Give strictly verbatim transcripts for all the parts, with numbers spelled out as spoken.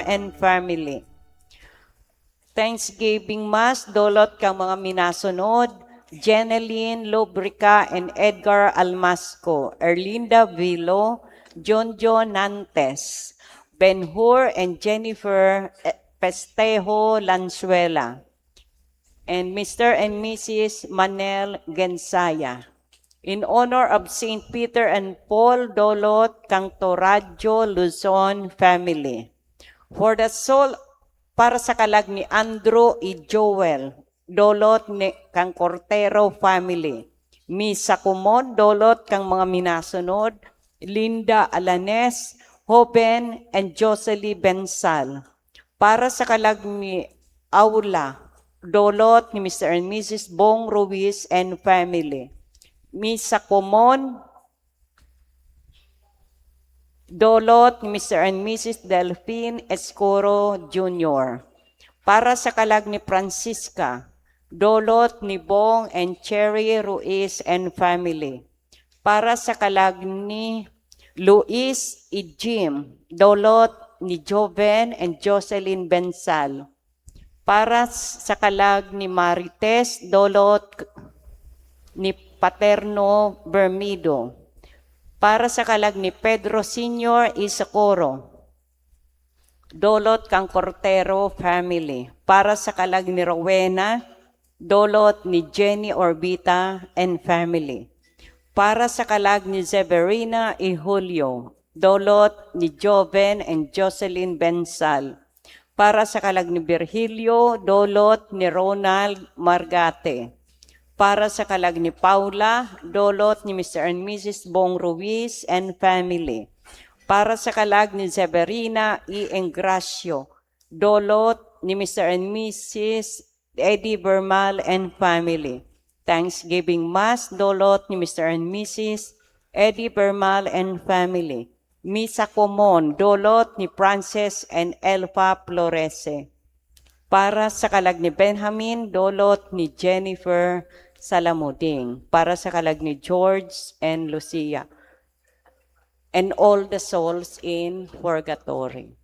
and family. Thanksgiving Mass, dolot kan mga minasunod, Jeneline Lubrica and Edgar Almasco, Erlinda Vilo, Jonjo Nantes, Ben-Hur and Jennifer, eh, Festejo Lanzuela, and Mister and Missus Manel Gensaya. In honor of Saint Peter and Paul, dolot kan Torajo Luzon family. For the soul, para sa kalag ni Andrew E. Joel, dolot ni, kan Cortero family. Misa komon, dolot kan mga minasunod, Linda Alanes, Joven, and Josely Bensal. Para sa kalag ni Aula, dolot ni Mister and Missus Bong Ruiz and family. Misa komon, dolot ni Mister and Missus Delfin Escuro Junior. Para sa kalag ni Francisca, dolot ni Bong and Cherry Ruiz and family. Para sa kalag ni Luis y Jim, dolot ni Joven and Jocelyn Bensal. Para s-, sa kalag ni Marites, dolot k-, ni Paterno Bermido. Para sa kalag ni Pedro Senior y Socorro, dolot kan Cortero family. Para sa kalag ni Rowena, dolot ni Jenny Orbita and family. Para sa kalag ni Severina y Julio, dolot ni Joven and Jocelyn Bensal. Para sa kalag ni Virgilio, dolot ni Ronald Margate. Para sa kalag ni Paula, dolot ni Mister and Missus Bong Ruiz and family. Para sa kalag ni Severina y Engracio, dolot ni Mister and Missus Eddie Bermal and family. Thanksgiving Mass, dolot ni Mister and Missus Eddie Bermal and family. Misa komon, dolot ni Frances and Elfa Florese. Para sa kalag ni Benjamin, dolot ni Jennifer Salamuding. Para sa kalag ni George and Lucia. And all the souls in purgatory.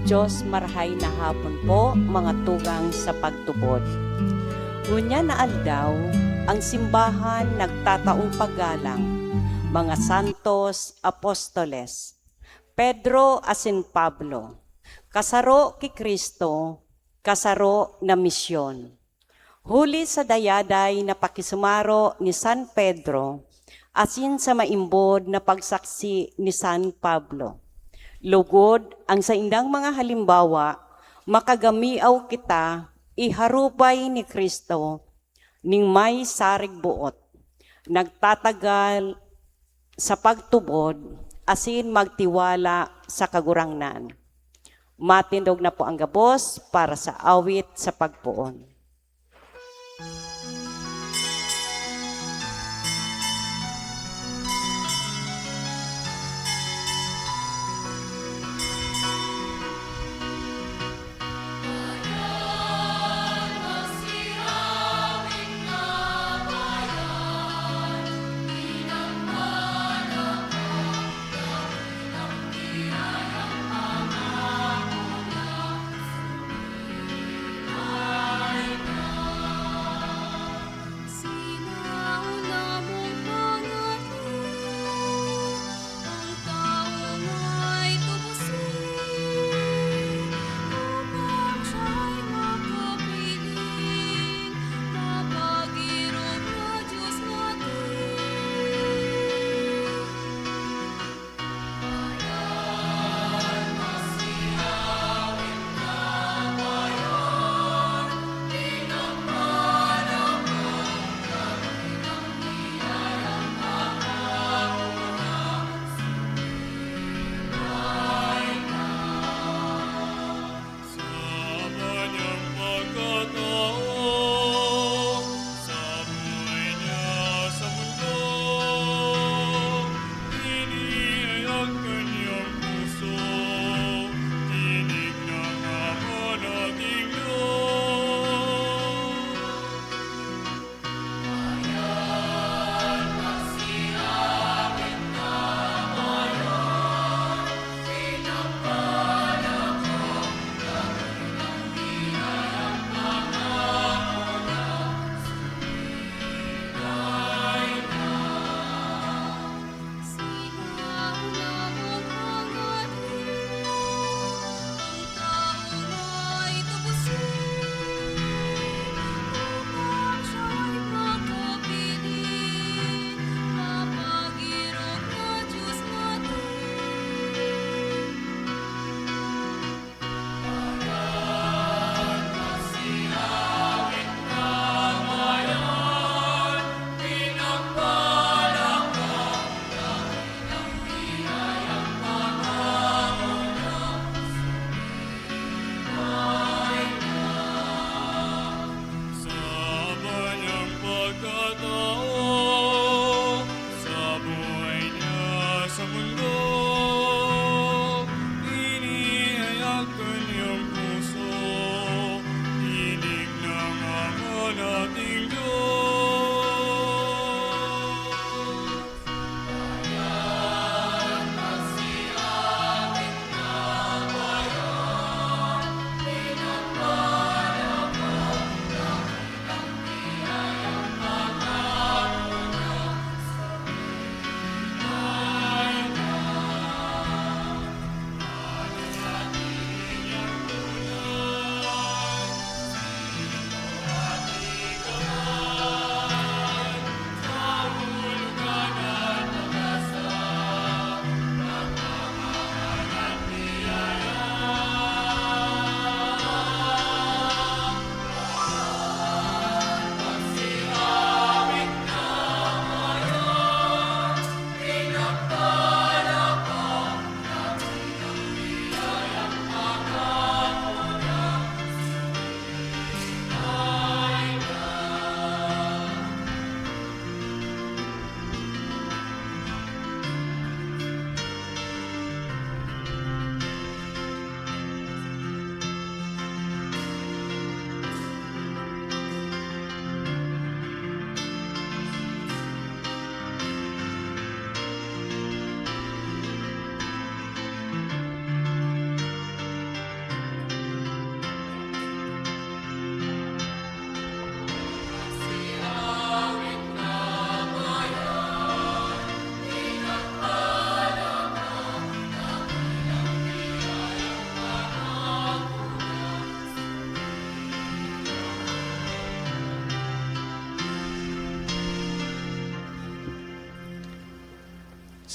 Diyos, marahay na hapon po, mga tugang sa pagtubod. Ngunyan na aldaw, ang simbahan nagtataong paggalang, mga santos, apostoles, Pedro asin Pablo, kasaro ki Cristo, kasaro na misyon. Huli sa dayaday na pakisumaro ni San Pedro asin sa maimbod na pagsaksi ni San Pablo, lugod ang saindang mga halimbawa, makagamiaw kita iharupay ni Cristo ning may sarig boot, nagtatagal sa pagtubod asin magtiwala sa Kagurangnan. Matindog na po ang gabos para sa awit sa pagpoon.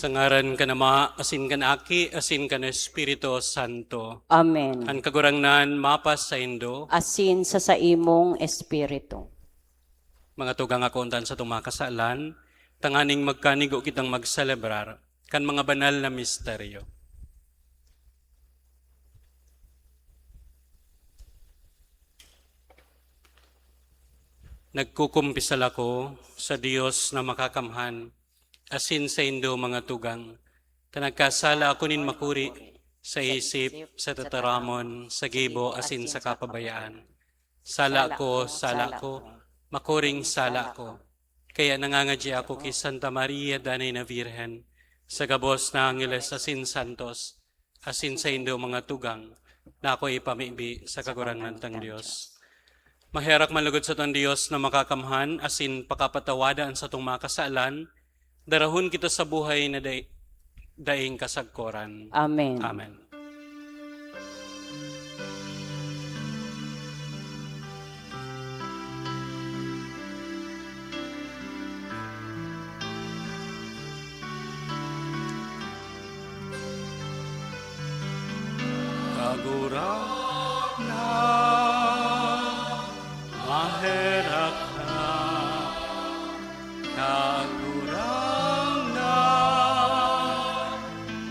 Sa ngaran kan Ama, asin kan Aki, asin kan Espiritu Santo. Amen. An Kagurangnan mapasaindo. Asin sa saimong espiritu. Mga tugang, ako undan satong mga kasalan, tanganing magkanigo kitang magselebrar kan mga banal na misteryo. Nagkukumpisal ako sa Dios na makakamhan, asin saindo, mga tugang, ta nagkasala ako nin makuri sa isip, sa tataramon, sa gibo, asin sa kapabayaan. Sala ko, sala ko, makuring sala ko. Kaya nangangadya ako ki Santa Maria, Danay na Birhen, sa gabos na angeles asin santos, asin saindo, mga tugang, na ako ipamibi sa Kagurangnan tang Dios. Maherak man lugod satong Dios na makakamhan asin pakapatawada an satong mga kasalan, darahon kita sa buhay na dai-, daing kasagkoran. Amen. Amen. Kagurangnan, maherak ka. Kagurangnan,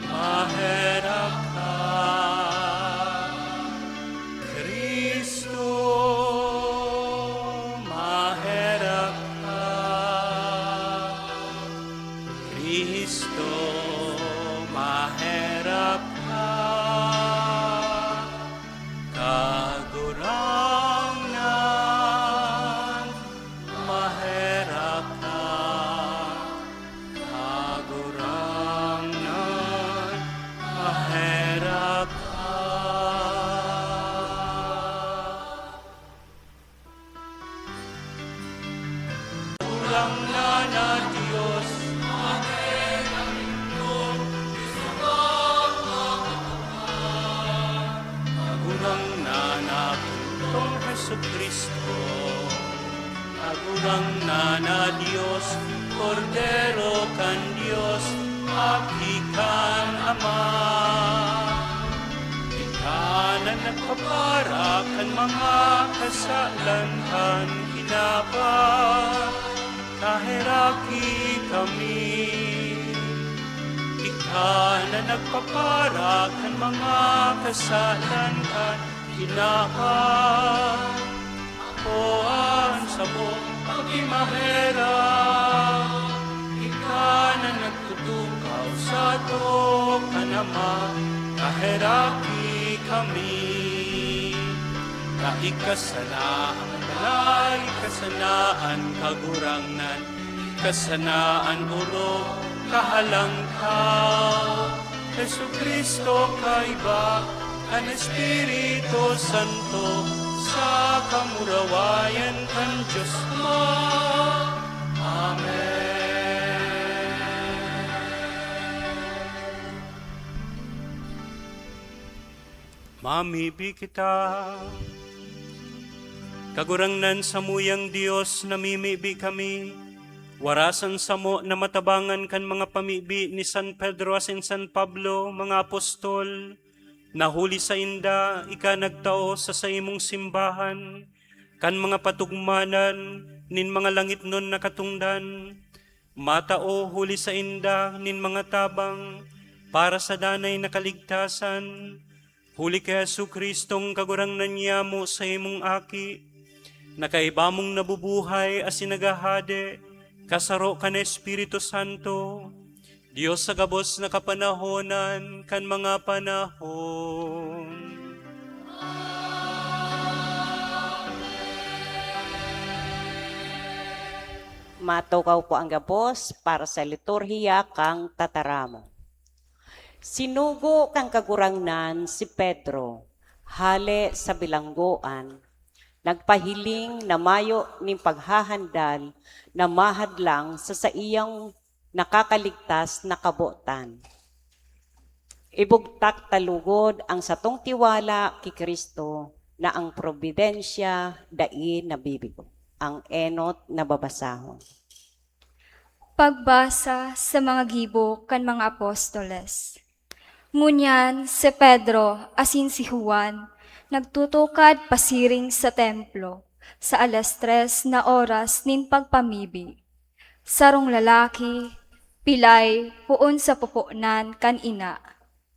maherak ka. Cristo, maherak ka. Cristo, maherak ka. Kagurangnan, maherak ka. Kagurangnan, maherak ka. Kagurangnan na Dios, Kagurangnan na Putong Jesu-Cristo, Kagurangnan na Dios, Kordero kan Dios, Aki kan Ama. Ika na nagpapara kan mga kasalan kan kinaban, kaheraki kami. Ika na nagpapara kan mga kasalan kan kinaban, akoa an samong pakimaherak. Ika na nagtutukaw sato kan Ama, kaheraki kami. Kaikasana an balay, ikasana an Kagurangnan, ikasana an orog, Kahalangkaw. Jesu-Cristo, kaiba kan Espiritu Santo, sa kamurawayan kan Dios Ama. Amen. Mamibi kita. Kagurangnan, samuyang Dios, namimibi kami. Warasan samo na matabangan kan mga pamibi ni San Pedro asin San Pablo, mga apostol, na huli sainda ika nagtao sa saimong simbahan kan mga patugmanan nin mga langitnon na katongdan, matao huli sainda nin mga tabang para sa danay na kaligtasan, huli ki Jesu-Cristong Kagurangnan niyamo, saimong Aki, na kaiba mong nabubuhay asin naghahade, kasaro kan Espiritu Santo, Dios sa gabos na kapanahonan kan mga panahon. Matukaw po ang gabos para sa liturhiya kan tataramon. Sinugo kan Kagurangnan si Pedro hale sa bilanggoan, nagpahiling na mayo nin paghahandal na mahadlang sa saiyang nakakaligtas na kabotan. Ibugtak ta lugod ang satong tiwala ki Cristo na ang probidensya dai nabibigo. Ang enot na babasahon. Pagbasa sa mga gibo kan mga apostoles. Ngunyan, si Pedro asin si Juan nagtutukad pasiring sa templo sa alas tres na oras nin pagpamibi. Sarong lalaki, pilay, poon sa pupunan kan ina,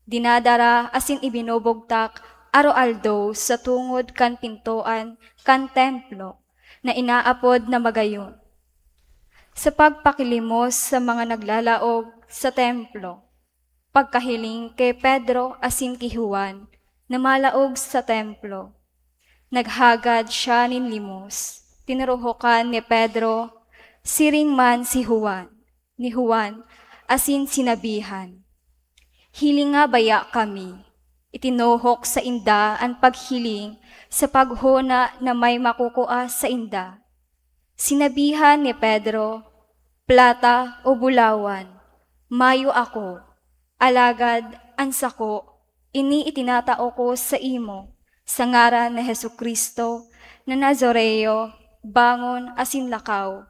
dinadara asin ibinubugtak aroaldo sa tungod kan pintoan kan templo na inaapod na Magayon. Sa pagpakilimos sa mga naglalaog sa templo, pagkahiling ki Pedro asin ki Juan na malaog sa templo, naghagad siya nin limos. Tinuruhokan ni Pedro, siring man si Juan, ni Juan, asin sinabihan, "Hilinga baya kami." Itinuhok sainda an paghiling sa paghona na may makukua sainda. Sinabihan ni Pedro, "Plata o bulawan, mayo ako, alagad an sako, ini itinatao ko saimo, sa ngaran ni Jesu-Cristo na Nazareo, bangon asin lakaw."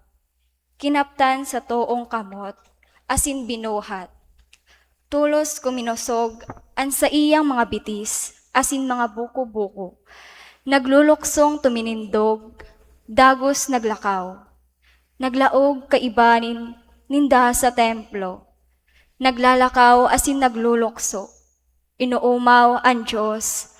Kinaptan sa toong kamot asin binuhat. Tolos kuminosog an saiyang mga bitis asin mga buko-buko. Nagluluksong tuminindog, dagos naglakaw. Naglaog kaiba nin-, ninda sa templo. Naglalakaw asin naglulukso. Inoomaw an Dios.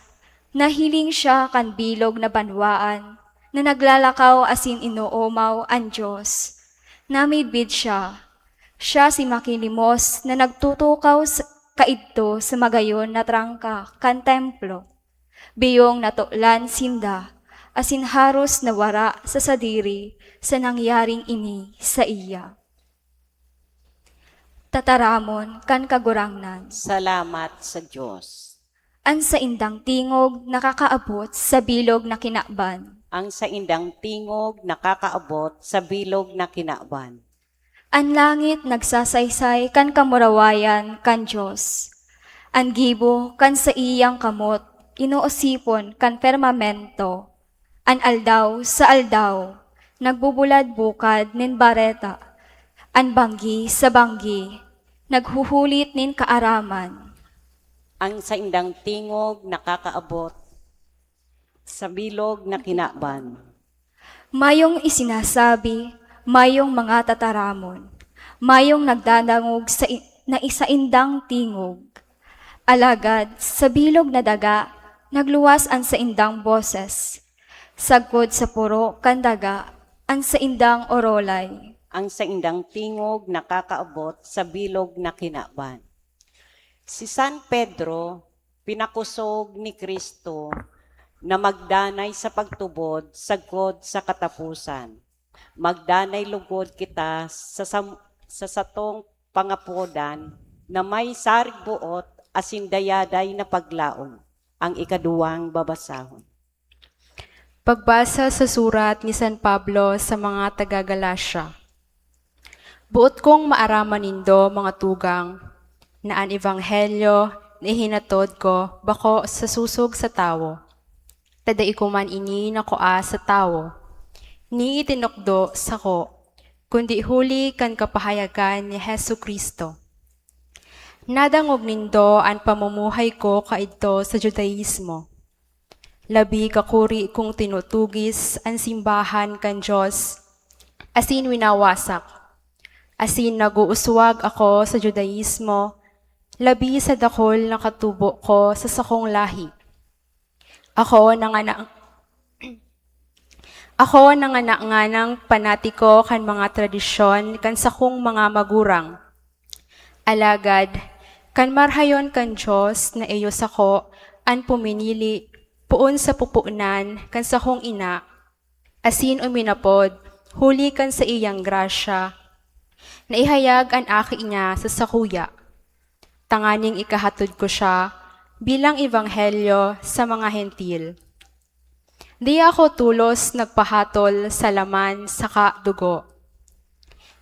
Nahiling siya kan bilog na banwaan na naglalakaw asin inoomaw an Dios. Namidbid siya. Siya si makilimos na nagtutukaw s-, kaidto sa magayon na trangka kan templo. Biyong natulan sinda, asin haros nawara sa sadiri sa nangyaring ini saiya. Tataramon kan Kagurangnan. Salamat sa Dios. An saindang tingog nakakaabot sa bilog na kinaban. Ang saindang tingog nakakaabot sa bilog na kinaban. An langit nagsasaysay kan kamurawayan kan Dios. An gibo kan saiyang kamot inoosipon kan permamento. An aldaw sa aldaw, nagbubulad bukad nin bareta. An banggi sa banggi, naghuhulit nin kaaraman. Ang saindang tingog nakakaabot sa bilog na kinaban. Mayong isinasabi, mayong mga tataramon, mayong nagdadangog sa i-, na isaindang tingog. Alagad sa bilog na daga, nagluwas an saindang boses. Sagkod sa poro kan daga, an saindang orolay. Ang saindang tingog nakakaabot sa bilog na kinaban. Si San Pedro, pinakosog ni Cristo na magdanay sa pagtubod sagkod sa kataposan. Magdanay lugod kita sa sam-, sa satong pangapodan na may sarig boot asin dayaday na paglaom. Ang ikaduwang babasahon. Pagbasa sa surat ni San Pablo sa mga taga Galacia. Boot kong maaraman nindo, mga tugang, na an ebanghelyo na ihinatod ko bako sa sosog sa tawo, ta dai ko man ini nakua sa tawo, ni itinukdo sako, kundi huli kan kapahayagan ni Jesu-Cristo. Nadangog nindo an pamumuhay ko kaidto sa Judaismo. Labi kakuri kong tinutugis an simbahan kan Dios, asin winawasak, asin nag-uuswag ako sa Judaismo, labi sa dakul na katubo ko sa sakong lahi. Ako nangana-, ako nangana nganang panatiko kan mga tradisyon kan sakong mga magurang. Alagad, kan marahayon kan Dios na iyo sako an puminili poon sa pupunan kan sakong ina, asin uminapod huli kan saiyang grasya, naihayag an Aki niya sa sakuya, tanganing ikahatod ko siya bilang ebanghelyo sa mga Hentil. Di ako tolos nagpahatol sa laman saka dugo,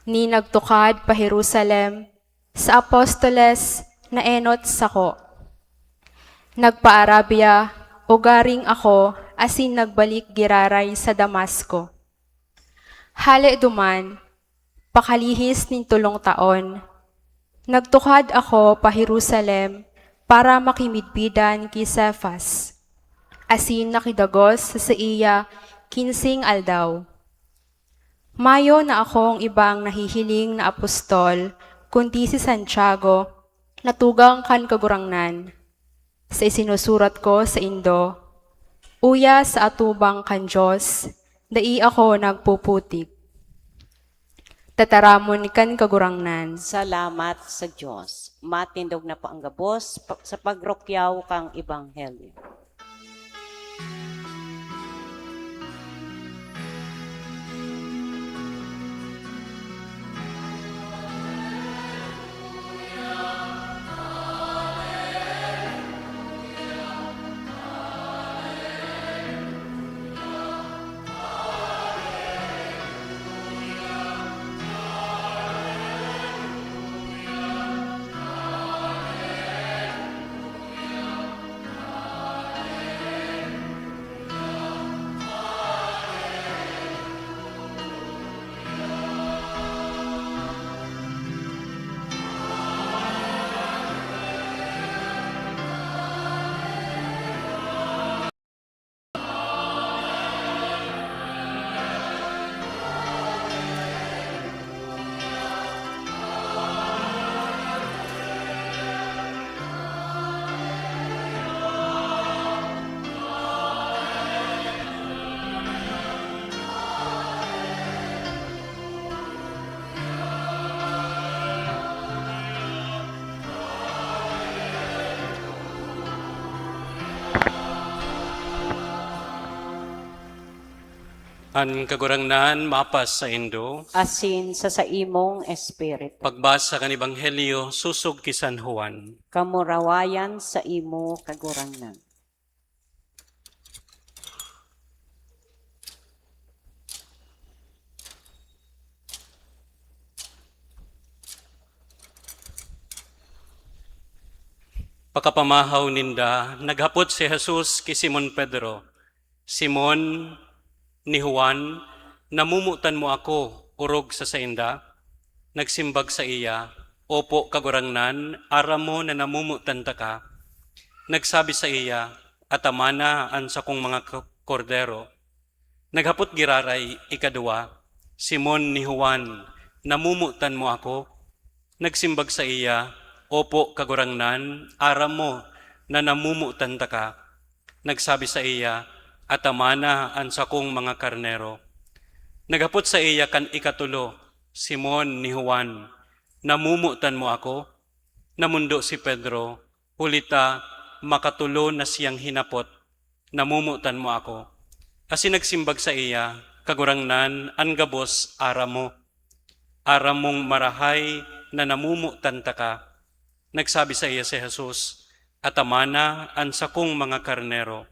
ni nagtukad pa Jerusalem sa apostoles na enot sako. Nagpa-Arabia ugaring ako asin nagbalik giraray sa Damasco. Hale duman, Pakalihis nin tolong taon, nagtukad ako pa Jerusalem para makimidbidan ki Cefas, asin nakidagos sa saiya kinseng aldaw. Mayo na akong ibang nahihiling na apostol, kundi si Santiago, na tugang kan Kagurangnan. Sa isinusurat ko saindo, uya sa atubang kan Dios, dai ako nagpuputik. Tataramon kan Kagurangnan. Salamat sa Dios. Matindog na po ang gabos pa-, sa pagrukyaw kang Ebanghelyo. An Kagurangnan mapas saindo. Asin sa saimong espiritu. Pagbasa kan Ebanghelyo sosog ki San Juan. Kamurawayan saimo, Kagurangnan. Pakapamahaw ninda, naghapot si Jesus ki Simon Pedro, "Simon, ni Juan, namomotan mo ako orog sa sainda?" Nagsimbag saiya, "Opo, Kagurangnan, aram mo na namomotan taka." Nagsabi saiya, "Atamana an sakong mga k-, kordero." Naghapot giraray ikaduwa, "Simon ni Juan, namomotan mo ako?" Nagsimbag saiya, "Opo, Kagurangnan, aram mo na namomotan taka." Nagsabi saiya, "Atamana an sakong mga karnero." Naghapot saiya kan ikatulo, "Simon ni Juan, namomotan mo ako?" Namondo si Pedro, huli ta makatulo na siyang hinapot, "Namomotan mo ako?" Asin nagsimbag saiya, "Kagurangnan, an gabos aram mo. Aram mong marahay na namomotan taka." Nagsabi saiya si Jesus, "Atamana an sakong mga karnero.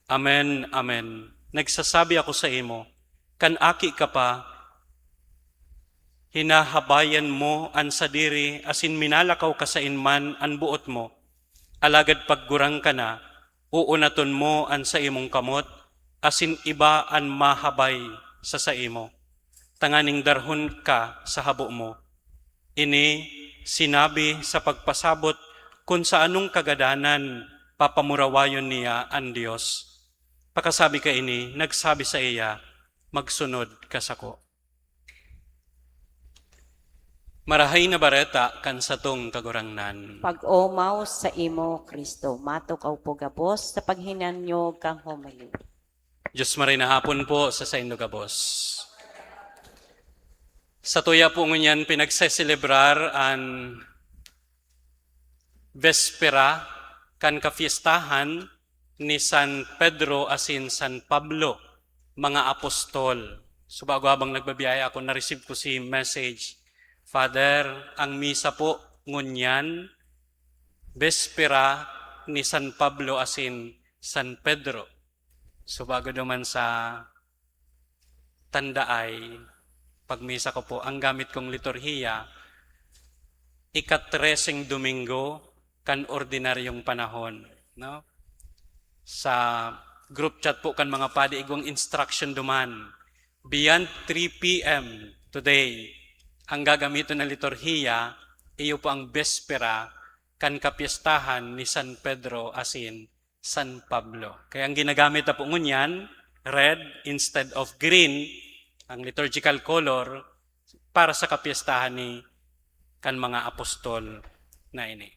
Amen, amen. Nagsasabi ako saimo, kan aki ka pa, hinahabayan mo an sadiri asin minalakaw ka saen man an boot mo. Alagad pag gurang ka na, uunaton mo an saimong kamot, asin iba an mahabay sa saimo, tanganing darhon ka sa habo mo." Ini sinabi sa pagpasabot kun sa anong kagadanan papamurawayon niya an Dios. Pakasabi kaini, nagsabi saiya, "Magsunod ka sako." Marahay na Bareta kan satong Kagurangnan. Pag-omaw saimo, Cristo. Matukaw po gabos sa paghinanyog kang homily. Diyos Maray na hapon po sa saindo gabos. Satuya po ngunyan pinagseselebrar an bespera kan kafiestahan ni San Pedro asin San Pablo, mga apostol. So, bago habang nagbabiyahe ako, na-receive ko si message, "Father, ang misa po ngunyan, bespera ni San Pablo asin San Pedro." So, bago duman sa tandaay, pagmisa ko po, ang gamit kong liturhiya, ikatreseng Domingo kan ordinaryong panahon, no? Sa group chat po kan mga padi, igwang instruction duman, "Beyond three p m today, ang gagamiton na liturhiya, iyo po ang bespera kan kapyestahan ni San Pedro asin San Pablo. Kaya ang ginagamit na po ngunyan, red instead of green, ang liturgical color para sa kapyestahan ni kan mga apostol na ini.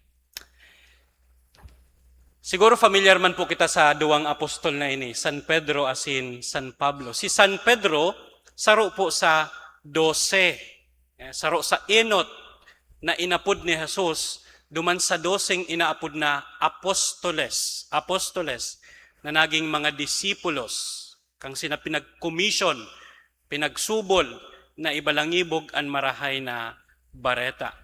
Siguro familiar man po kita sa duwang apostol na ini, San Pedro asin San Pablo. Si San Pedro, saro po sa dose. Eh, saro sa enot na inapod ni Jesus duman sa doseng inaapod na apostoles, apostoles na naging mga disipulos, kan sinda pinag-commission, pinagsubol na ibalangibog an Marahay na Bareta.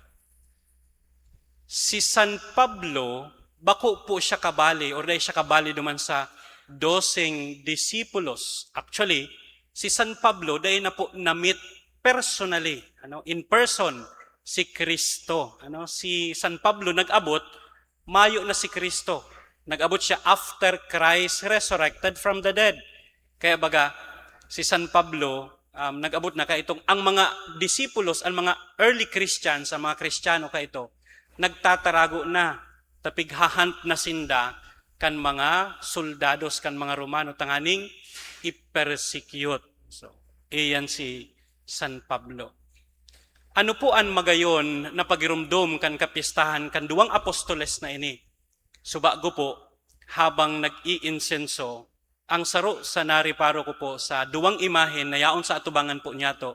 Si San Pablo, bako po siya kabali or dai siya kabali duman sa doseng disipulos. Actually, si San Pablo dai na po na-meet personally, ano, in person, si Cristo. Ano, si San Pablo nag-abot, mayo na si Cristo. Nag-abot siya after Christ resurrected from the dead. Kaya baga, si San Pablo, um, nag-abot na kaitong, ang mga disipulos, ang mga early Christians, ang mga Kristiyano kaito, nagtatarago na, ta pigha-hunt na sinda kan mga soldados, kan mga Romano, tanganing i-persecute. So, iyan si San Pablo. Ano po an magayon na pagiromdom kan kapyestahan kan duwang apostoles na ini? Subago po, habang nag-iinsenso, ang saro sa nareparo ko po sa duwang imahen na yaon sa atubangan po niyato,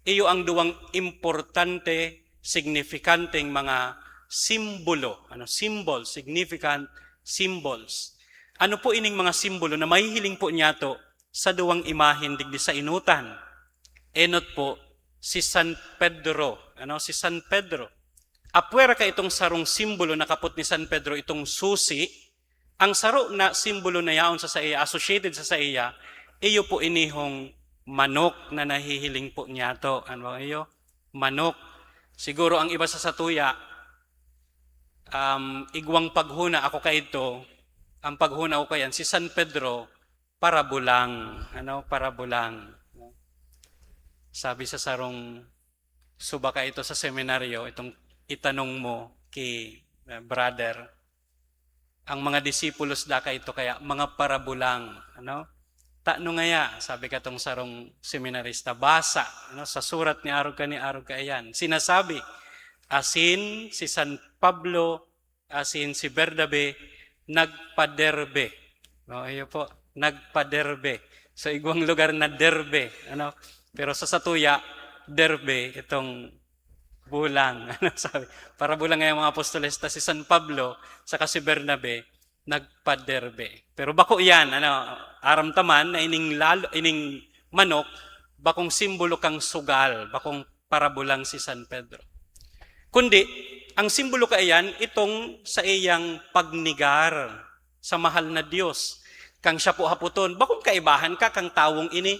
iyo ang duwang importante, signifikanteng mga simbolo, ano, symbol, significant symbols. Ano po ining mga simbolo na mahihiling po niyato sa duwang imahen digdi sa enotan? Enot po, si San Pedro, ano, si San Pedro. Apwera ka itong sarong simbolo na kapot ni San Pedro, itong susi, ang saro na simbolo na yaon sa saiya, associated sa saiya, iyo po inihong manok na nahihiling po niyato. Ano iyo? Manok. Siguro ang iba sa satuya, um, igwang paghuna ako kaidto, ang paghuna ko kayan, si San Pedro, parabulang. Ano? Parabulang. Sabi sa sarong suba kaito sa seminaryo, itong itanong mo ki, eh, brother, ang mga disipulos da kaito kaya mga parabulang, ano? Tano ngaya, sabi katong sarong seminarista, basa, ano, sa surat ni arog ka ni arog kaiyan. Sinasabi, asin si San Pablo, asin si Bernabe, nagpa-Derbe. No, iyo po, nagpa-Derbe. So, igwang lugar na Derbe, ano? Pero sa satuya, Derbe, itong bulang. Ano sabi? Parabulang ngayang mga apostoles, ta si San Pablo, saka si Bernabe, nagpa-Derbe. Pero bako iyan, ano, aram ta man na ining lalo, ining manok, bakong simbolo kang sugal, bakong parabulang si San Pedro. Kundi, ang simbolo kaiyan, itong sa iyang pagnigar sa mahal na Dios. Kang siya po hapoton, "Bakong kaibahan ka kang tawong ini?"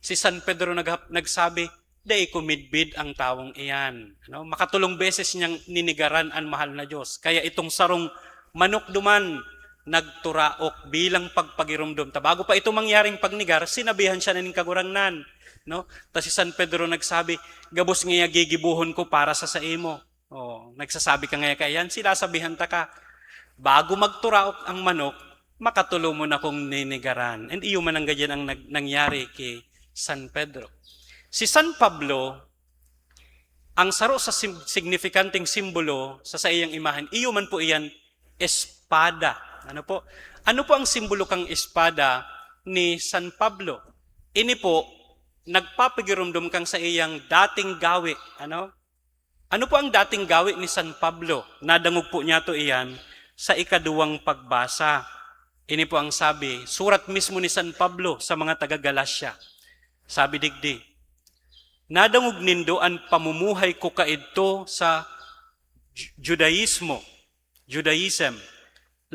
Si San Pedro naghap-, nagsabi, "Dai ko midbid ang tawong iyan." Ano? Makatulong beses niyang ninigaran an mahal na Dios. Kaya itong sarong manok duman, nagturaok bilang pagpagiromdom. Ta bago pa ito mangyaring pagnigar, sinabihan siya na nin Kagurangnan, no? Ta si San Pedro nagsabi, "Gabos ngaya gigibohon ko para sa saimo." Oh, nagsasabi ka ngaya kaiyan, sinasabihan ta ka. Bago magturaok ang manok, makatolo mo na kong ninigaran. And iyo man ang ganyan ang nag-, nangyari ki San Pedro. Si San Pablo, ang saro sa sim-, signifikanteng simbolo sa saiyang imahen, iyo man po iyan, espada. Ano po? Ano po ang simbolo kang espada ni San Pablo? Ini po, nagpapagiromdom kang saiyang dating gawi. Ano? Ano po ang dating gawi ni San Pablo? Nadangog po niyato iyan sa ikaduwang pagbasa. Ini po ang sabi, surat mismo ni San Pablo sa mga taga Galacia. Sabi digdi, "Nadangog nindo an pamumuhay ko kaidto sa Ju-, Judaismo, Judaism.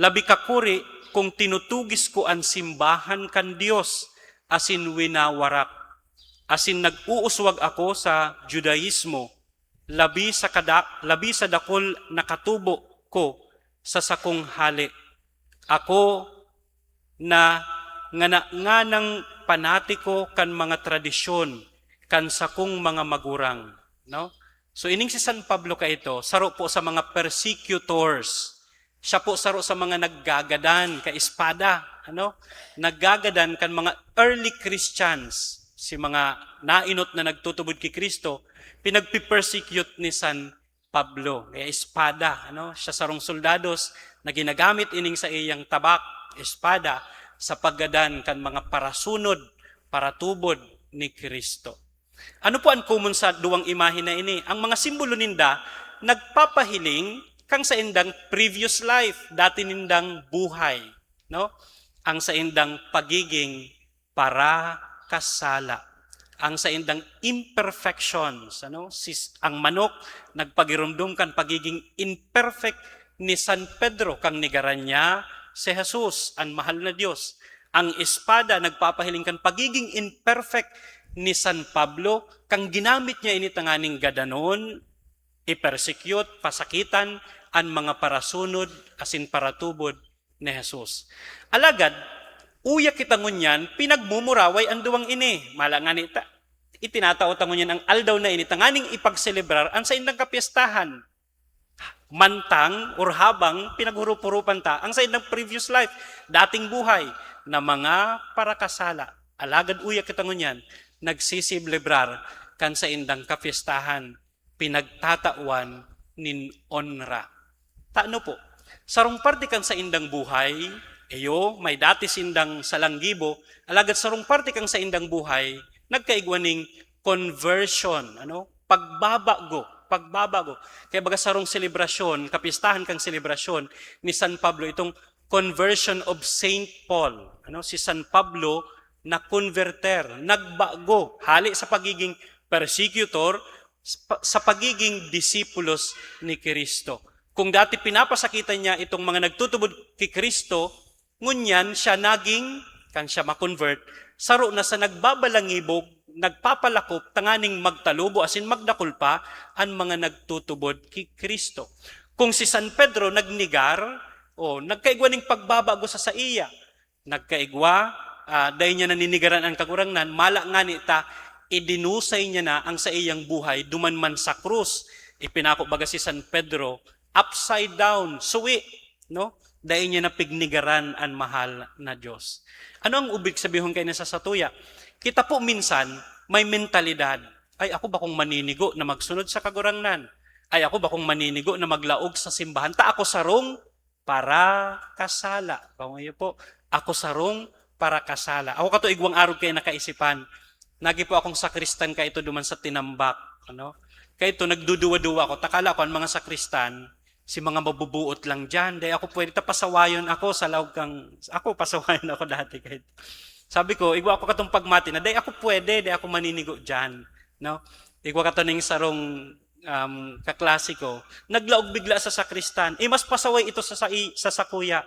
Labi kakuri kung tinutugis ko an simbahan kan Dios asin winawarak, asin nag-uuswag ako sa Judaismo, labi sa kada-, labi sa dakul na katubo ko sa sakong hale. Ako na ngana-, nganang panatiko kan mga tradisyon kan sakong mga magurang." No? So, ining si San Pablo kaito, saro po sa mga persecutors. Siya po saro sa mga naggagadan ka espada, ano? Naggagadan kan mga early Christians, si mga nainot na nagtutubod ki Cristo, pinagpi-persecute ni San Pablo. Kaya espada, ano? Siya sarong soldados na ginagamit ining sa iyang tabak, espada, sa paggadan kan mga parasunod, paratubod ni Cristo. Ano po an common sa duwang imahe na ini? Ang mga simbolo ninda nagpapahiling kan saindang previous life, dati nindang buhay, no? Ang saindang pagiging parakasala, ang saindang imperfections, ano? Sis, ang manok nagpagiromdom kan pagiging imperfect ni San Pedro kang nigaran niya si Jesus, an mahal na Dios. Ang espada nagpapahiling kan pagiging imperfect ni San Pablo kang ginamit niya ini tanganing gadanon, i-persecute, pasakitan an mga parasunod asin paratubod ni Jesus. Alagad, uya kita ngunyan pinagmumuraway an duwang ini. Mala ngani ta, itinatao ta ngunyan ang aldaw na ini tanganing ipagselebrar an saindang kapyestahan. Mantang or habang pinaghurup-hurupan ta ang saindang previous life, dating buhay, na mga parakasala. Alagad uya kita ngunyan, nagsiselebrar kan saindang kapyestahan, pinagtatawan nin onra. Tano po, sarong parte kan saindang buhay, iyo, may dati sindang salang gibo, alagad sarong parte kan saindang buhay, nagkaigwa ning conversion, ano? Pagbabago, pagbabago. Kaya baga sarong selebrasyon, kapistahan kang selebrasyon ni San Pablo, itong conversion of Saint Paul. Ano? Si San Pablo na converter, nagbago, hali sa pagiging persecutor, sa pa-, sa pagiging disipulos ni Cristo. Kung dati pinapasakitan niya itong mga nagtutubod ki Cristo, ngunyan siya naging, kan siya ma-convert, saro na sa nagbabalangibog, nagpapalakop, tanganing magtalubo asin magdakul pa an mga nagtutubod ki Cristo. Kung si San Pedro nagnegar, o nagkaigwa ning pagbabago sa saiya, nagkaigwa, ah, dai niya na ninigaran an Kagurangnan, mala ngani ta, idinusay niya na ang saiyang buhay duman man sa krus. Ipinako baga si San Pedro upside down, suwi, no? Dai niya na pignigaran an mahal na Dios. Ano ang ubig sabihon kaini sa satuya? Kita po minsan may mentalidad, "Ay, ako bakong maninigo na magsunod sa Kagurangnan? Ay, ako bakong maninigo na maglaog sa simbahan? Ta ako sarong parakasala." Pangayo po, "Ako sarong parakasala." Ako kato igwang arog kaya nakaisipan. Nagi po akong sakristan kaito duman sa Tinambac, ano? Kaito, nagduduwa-duwa ako. Takala ko, ang mga sakristan, si mga mabubuot lang diyan. Dai ako pwede, ta pasawayon ako sa laog kang, ako, pasawayon ako dati. Kahit, sabi ko, "Igwa ako katong pagmati na, dai ako pwede, dai ako maninigo diyan." No? Igwa kato ning sarong, um, kaklase ko, naglaog bigla sa sakristan. "Eh, mas pasaway ito sa, sa, sa sakuya."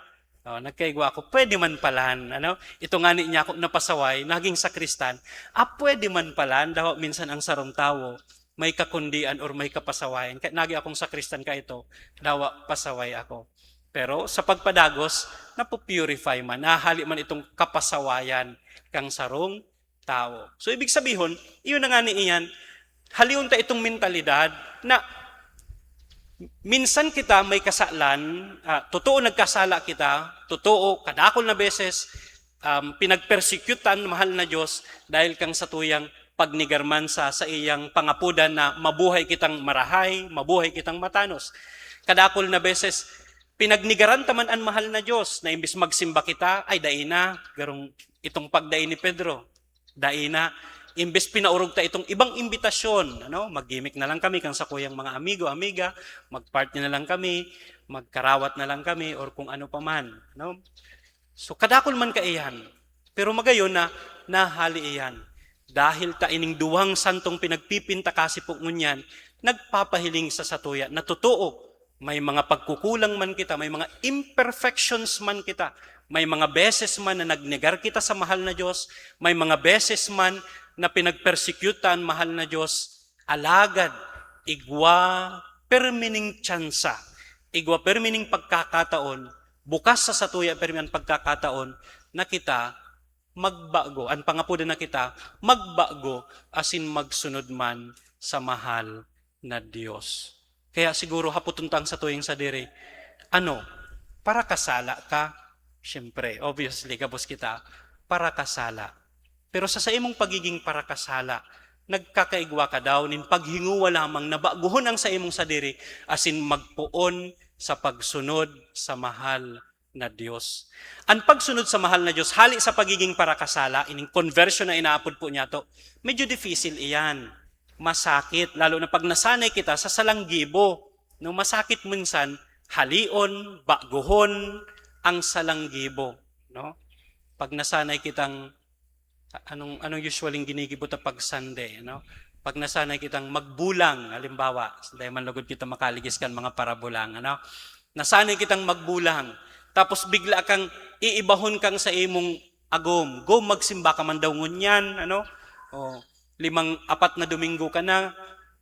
Oh, nagkaigwa ako, pwede man palan, ano? Ito ngani niya ako napasaway, naging sakristan. Ah, pwede man palan, daw minsan ang sarong tawo, may kakundian or may kapasawayan. Kaya nagi akong sakristan ka ito, dawa pasaway ako. Pero sa pagpadagos, napupurify man, nahali man itong kapasawayan kang sarong tawo. So, ibig sabihon, iyon na ngani iyan, halion ta itong mentalidad na minsan kita may kasalan, ah, totoo nagkasala kita, totoo, kadakol na beses, um, pinagpersecute ta an mahal na Dios dahil kang satuyang pagnigarman sa, sa iyang pangapodan na mabuhay kitang marahay, mabuhay kitang matanos. Kadakol na beses, pinagnigaran ta man an mahal na Dios na imbis magsimba kita, ay, dai na, garong itong pagdai ni Pedro. Dai na, imbes pinaorog ta itong ibang imbitasyon, ano, mag-gimik na lang kami kan sakuyang mga amigo, amiga, mag-party na lang kami, magkarawat na lang kami, or kung ano pa man, no? So, kadakul man kaiyan, pero magayon na nahali iyan. Dahil ta ining duwang santong pinagpipinta kasi po ngunyan, nagpapahiling sa satuya na totoo, may mga pagkukulang man kita, may mga imperfections man kita, may mga beses man na nagnegar kita sa mahal na Diyos, may mga beses man na pinagpersecute ta an mahal na Diyos, alagad igwa permining tsansa, igwa permining pagkakataon, bukas sa satuya permi an pagkakataon na kita magbago, an pangapodan na kita magbago asin magsunod man sa mahal na Dios. Kaya siguro hapoton ta ang satuyang sadiri, ano, parakasala ka? Siyempre, obviously, gabos kita, parakasala. Pero sa saimong pagiging parakasala, nagkakaigwa ka daw nin paghingowa lamang na baguhon ang saimong sadiri asin magpoon sa pagsunod sa mahal na Dios. An pagsunod sa mahal na Dios, hali sa pagiging parakasala, ining conversion na inaapod po niyato, medyo difisil iyan. Masakit, lalo na pag nasanay kita sa salanggibo, no? Masakit minsan halion, baguhon ang salanggibo, no? Pag nasanay kitang, anong, anong usually ginigibo ta pag Sunday, no? Pag nasanay kitang magbulang, halimbawa, dai man lugod kita makaligis kan mga parabulang, ano? Nasanay kitang magbulang, tapos bigla kang iibahon kang sa imong agom, "Go, magsimba ka man daw ngunyan," ano? O, limang, apat na Domingo ka na,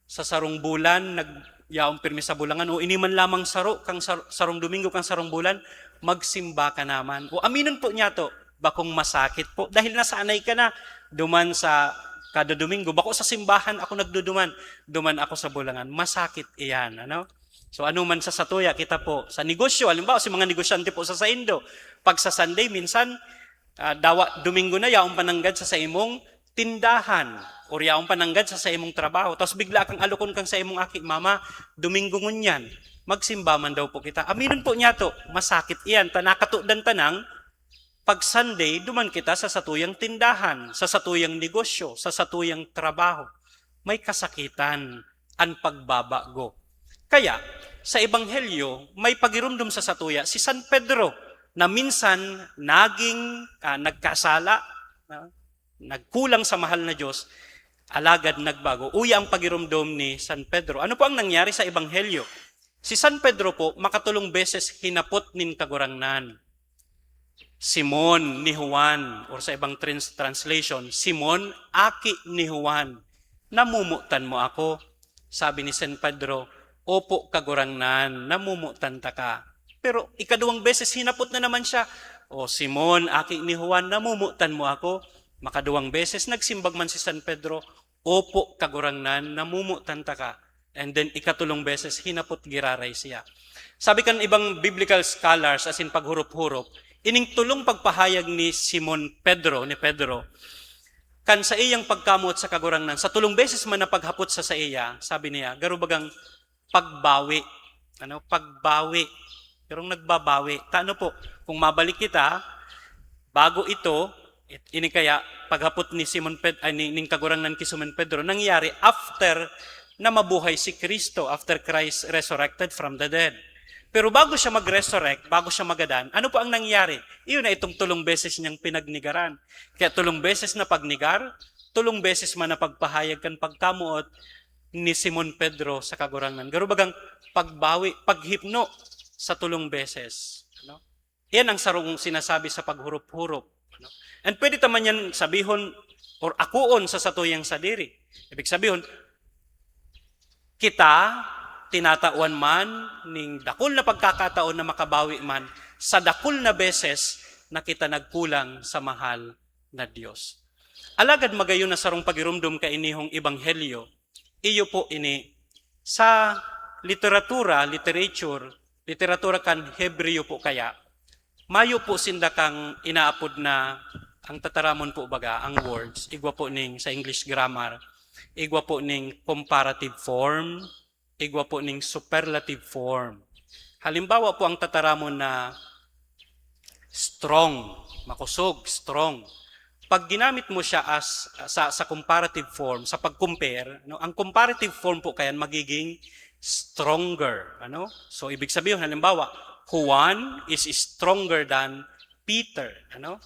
sa sarong bulan, nag-, yaon pirmi sa bulangan, o ini man lamang saro kang sar-, sarong Domingo kang sarong bulan, magsimba ka naman. O aminon po niyato, bakong masakit po, dahil nasanay ka na duman sa kada Domingo. Bako sa simbahan ako nagduduman, duman ako sa bulangan. Masakit iyan, ano? So, ano man sa satuya, kita po, sa negosyo, halimbawa, sa mga negosyante po sa saindo, pag sa Sunday, minsan, ah, dawa, Domingo na, yaon pa nanggad sa saimong tindahan, or yaon pa nanggad sa saimong trabaho, tapos bigla kang alokon kang saimong aki, "Mama, Domingo ngunyan, magsimba man daw po kita." Aminon po niyato, masakit iyan, ta nakatodan ta nang pag Sunday, duman kita sa satuyang tindahan, sa satuyang negosyo, sa satuyang trabaho. May kasakitan an pagbabago. Kaya, sa Ebanghelyo, may pagiromdom sa satuya si San Pedro na minsan naging, ah, nagkasala, ah, nagkulang sa mahal na Diyos, alagad nagbago. Uya ang pagiromdom ni San Pedro. Ano po ang nangyari sa Ebanghelyo? Si San Pedro po, makatulong beses hinapot nin Kagurangnan. Simon ni Juan, or sa ibang trans-, translation, "Simon, aki ni Juan, namomotan mo ako?" Sabi ni San Pedro, "Opo, Kagurangnan, namomotan taka." Pero ikaduwang beses hinapot na naman siya, "O Simon, aki ni Juan, namomotan mo ako?" Makaduwang beses nagsimbag man si San Pedro, "Opo, Kagurangnan, namomotan taka." And then, ikatulong beses, hinapot giraray siya. Sabi kan ibang biblical scholars, asin paghurup-hurup, ining tulong pagpahayag ni Simon Pedro, ni Pedro, kan saiyang pagkamoot sa Kagurangnan, sa tulong beses man na paghapot sa saiya, sabi niya, garo bagang pagbawi. Ano? Pagbawi. Pero nagbabawi. Ta ano po? Kung mabalik kita, bago ito, it-, ini kaya paghapot ni Simon Ped-, ay, ni, ning Kagurangnan ki Simon Pedro, nangyari after na mabuhay si Cristo, after Christ resurrected from the dead. Pero bago siya mag-resurrect, bago siya magadan, ano po ang nangyari? Iyon na itong tulong beses niyang pinagnigaran. Kaya tulong beses na pagnigar, tulong beses man na pagpahayag kan pagkamoot ni Simon Pedro sa Kagurangnan. Garo bagang pagbawi, paghipno sa tulong beses. Ano? Yan ang sarong sinasabi sa paghurup-hurup. Ano? And pwede ta man yan sabihon or akoon sa satuyang sadiri. Ibig sabihon, kita tinatawan man ning dakul na pagkakataon na makabawi man sa dakul na beses na kita nagkulang sa mahal na Dios. Alagad magayon na sarong pagiromdom kainihong ebanghelyo, iyo po ini sa literatura, literature, literatura kan Hebreo po kaya, mayo po sinda kang inaapod na, ang tataramon po baga, ang words, igwa po ning sa English grammar, igwa po ning comparative form, igwa po ning superlative form. Halimbawa po ang tataramon na strong, makosog, strong. Pag ginamit mo siya as, sa, sa comparative form, sa pag-compare, no, ang comparative form po kayan magiging stronger, ano? So, ibig sabihin, halimbawa, "Juan is stronger than Peter," ano?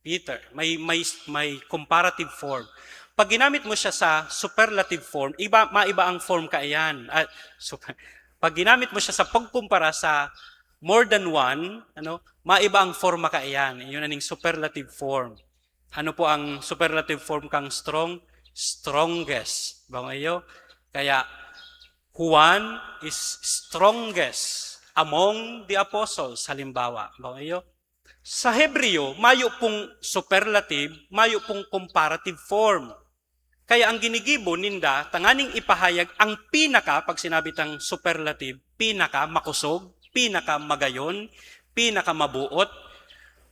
Peter. May, may, may comparative form. Pag ginamit mo siya sa superlative form, iba, maiba ang form kaiyan. Ah, super, pag ginamit mo siya sa pagkumpara sa more than one, ano, maiba ang forma kaiyan. Yun na ning superlative form. Ano po ang superlative form kang strong? Strongest. Bang iyo? Kaya, "Juan is strongest among the apostles," halimbawa. Bang iyo? Sa Hebreo, mayo pong superlative, mayo pong comparative form. Kaya ang ginigibo ninda, tanganing ipahayag ang pinaka, pag sinabi tang superlative, pinaka makosog, pinaka magayon, pinaka mabuot.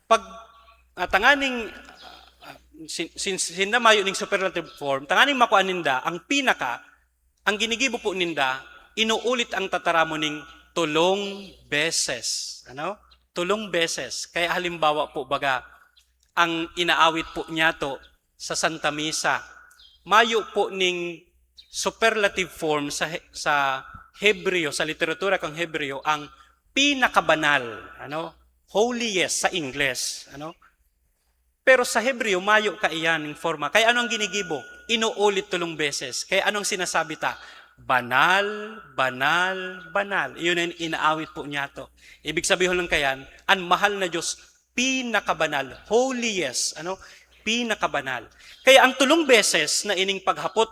Pag, ah, tanganing, ah, sin-, sin-, sinda mayo ning superlative form, tanganing makua ninda ang pinaka, ang ginigibo po ninda, inuulit ang tataramon ning tolong beses. Ano? Tolong beses. Kaya halimbawa po, baga, ang inaawit po niyato sa Santa Misa, mayo po ning superlative form sa He-, sa Hebreo, sa literatura kan Hebreo, ang pinakabanal, ano? Holiest sa Ingles, ano? Pero sa Hebreo, mayo kaiyan ning forma. Kaya ano ang ginigibo? Inuulit tolong beses. Kaya anong sinasabi ta? Banal, banal, banal. Iyon ang inaawit po niyato. Ibig sabihon lang kayan, ang mahal na Diyos, pinakabanal, holiest, ano? Pinakabanal. Kaya ang tolong beses na ining paghapot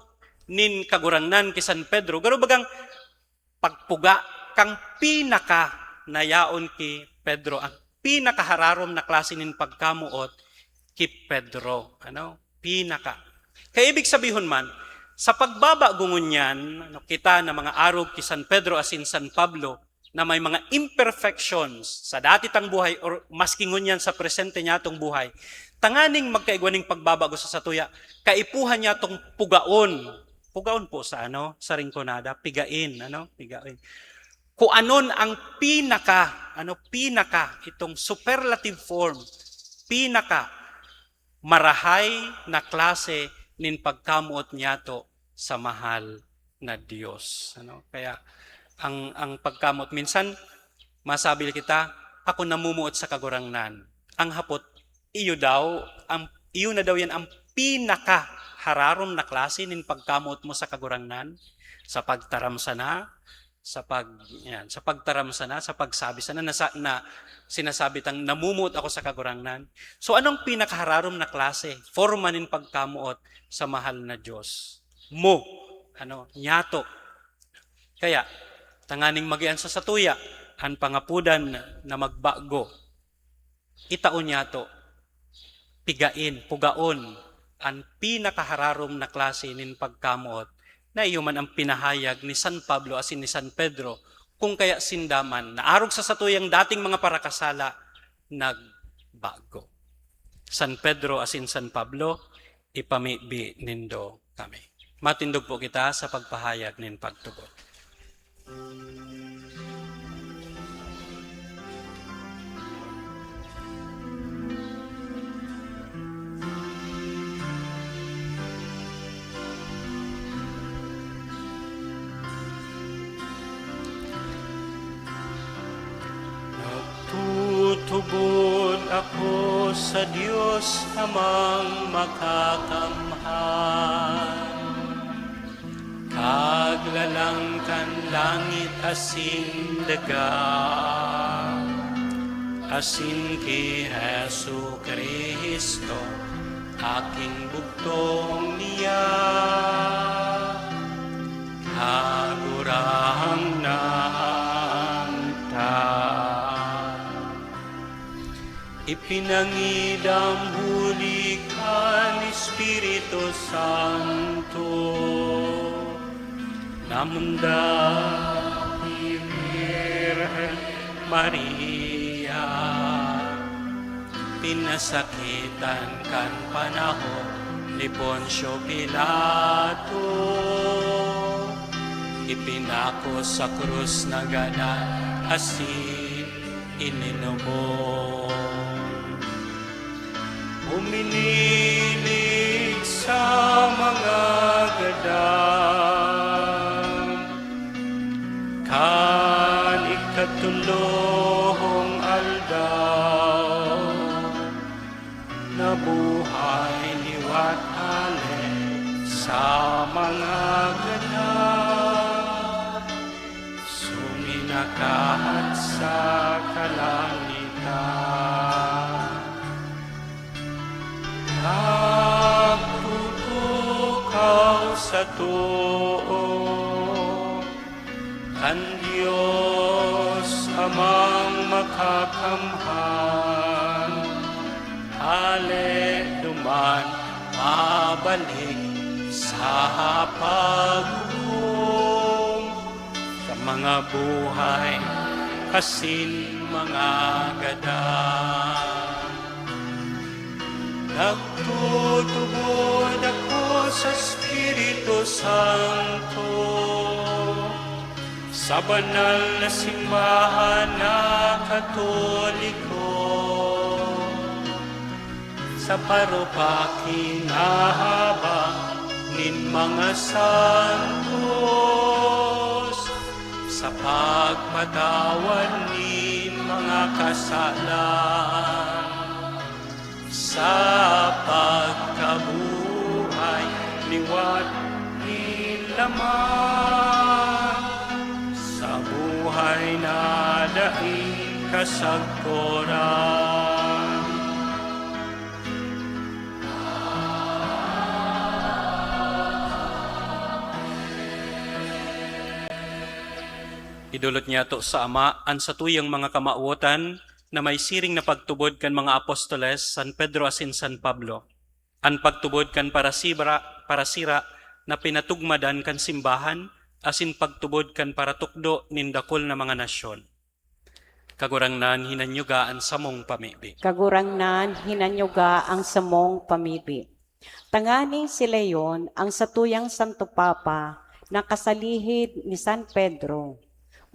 nin Kagurangnan ki San Pedro, garo bagang pagpuga kan pinaka na yaon ki Pedro, ang pinakahararom na klase nin pagkamoot ki Pedro. Ano? Pinaka. Kaya ibig sabihon man, sa pagbabago ngunyan, ano, kita na mga arog ki San Pedro asin San Pablo, na may mga imperfections sa dati tang buhay or maski ngunyan sa presente niyatong buhay, tanganing magkaigwa ning pagbabago sa satuya, kaipuhan niyatong pugaon. Pugaon po sa ano, sa Rinconada, pigain, ano, pigain. Kung anon ang pinaka, ano, pinaka, itong superlative form, pinaka marahay na klase nin pagkamoot niyato sa mahal na Dios, ano? Kaya ang, ang pagkamoot, minsan masabi kita, "Ako namumuot sa Kagurangnan." Ang hapot, iyo daw, ang, iyo na daw yan ang pinakahararom na klase nin pagkamoot mo sa Kagurangnan, sa pagtaram sana, sa pag-, yan, sa pagtaram sana, sa pagsabi sana, na, sa, na sinasabi tang, "Namumuot ako sa Kagurangnan." So, anong pinakahararom na klase, forma nin pagkamoot sa mahal na Dios mo? Ano, niyato. Kaya, tanganing magian sa satuya, an pangapodan na magbago. Itao niyato, pigain, pugaon, an pinakahararom na klase nin pagkamoot, na iyo man ang pinahayag ni San Pablo asin ni San Pedro, kung kaya sinda man, na arog sa satuyang dating mga parakasala, nagbago. San Pedro asin San Pablo, ipamibi nindo kami. Matindog po kita sa pagpahayag nin pagtubod. Nagtutubod ako sa Dios Amang Makakamhan, Kaglalang kan langit asin daga, asin ki Jesu-Cristo, aking bugtong niya, Kagurangnan ta. Ipinangidam huli kan Espiritu Santo, namundag ki Birhen Maria, pinasakitan kan panahon ni Poncio Pilato, ipinako sa krus na gadan asin ininumon. Uminilig sa mga gadan. Kan ikatolong aldaw, nabuhay liwat hale sa mga gadan. Suminakahan sa kalangitan. Nagtutukaw sa too kan Dios Amang Makakamhan. Hale duman, mabalik sa paghukom sa mga buhay asin mga gadan. Nagtutubod ako sa Espiritu Santo, sa banal na simbahan na Katoliko, sa paropaking haba nin mga santos, sa pagpatawad nin mga kasalan, sa pagkabuhay liwat nin laman, sa buhay na daing kasagkoran. Idolot niyato sa Ama an satuyang mga kamawotan na may siring na pagtubod kan mga apostoles, San Pedro asin San Pablo, an pagtubod kan parasibra-, parasira na pinatugmadan kan simbahan, asin pagtubod kan paratukdo nin dakul na mga nasyon. Kagurangnan, hinanyuga an samong pamibi. Kagurangnan, hinanyuga ang samong pamibi. Tanganing si Leon, ang satuyang Santo Papa, na kasalihid ni San Pedro,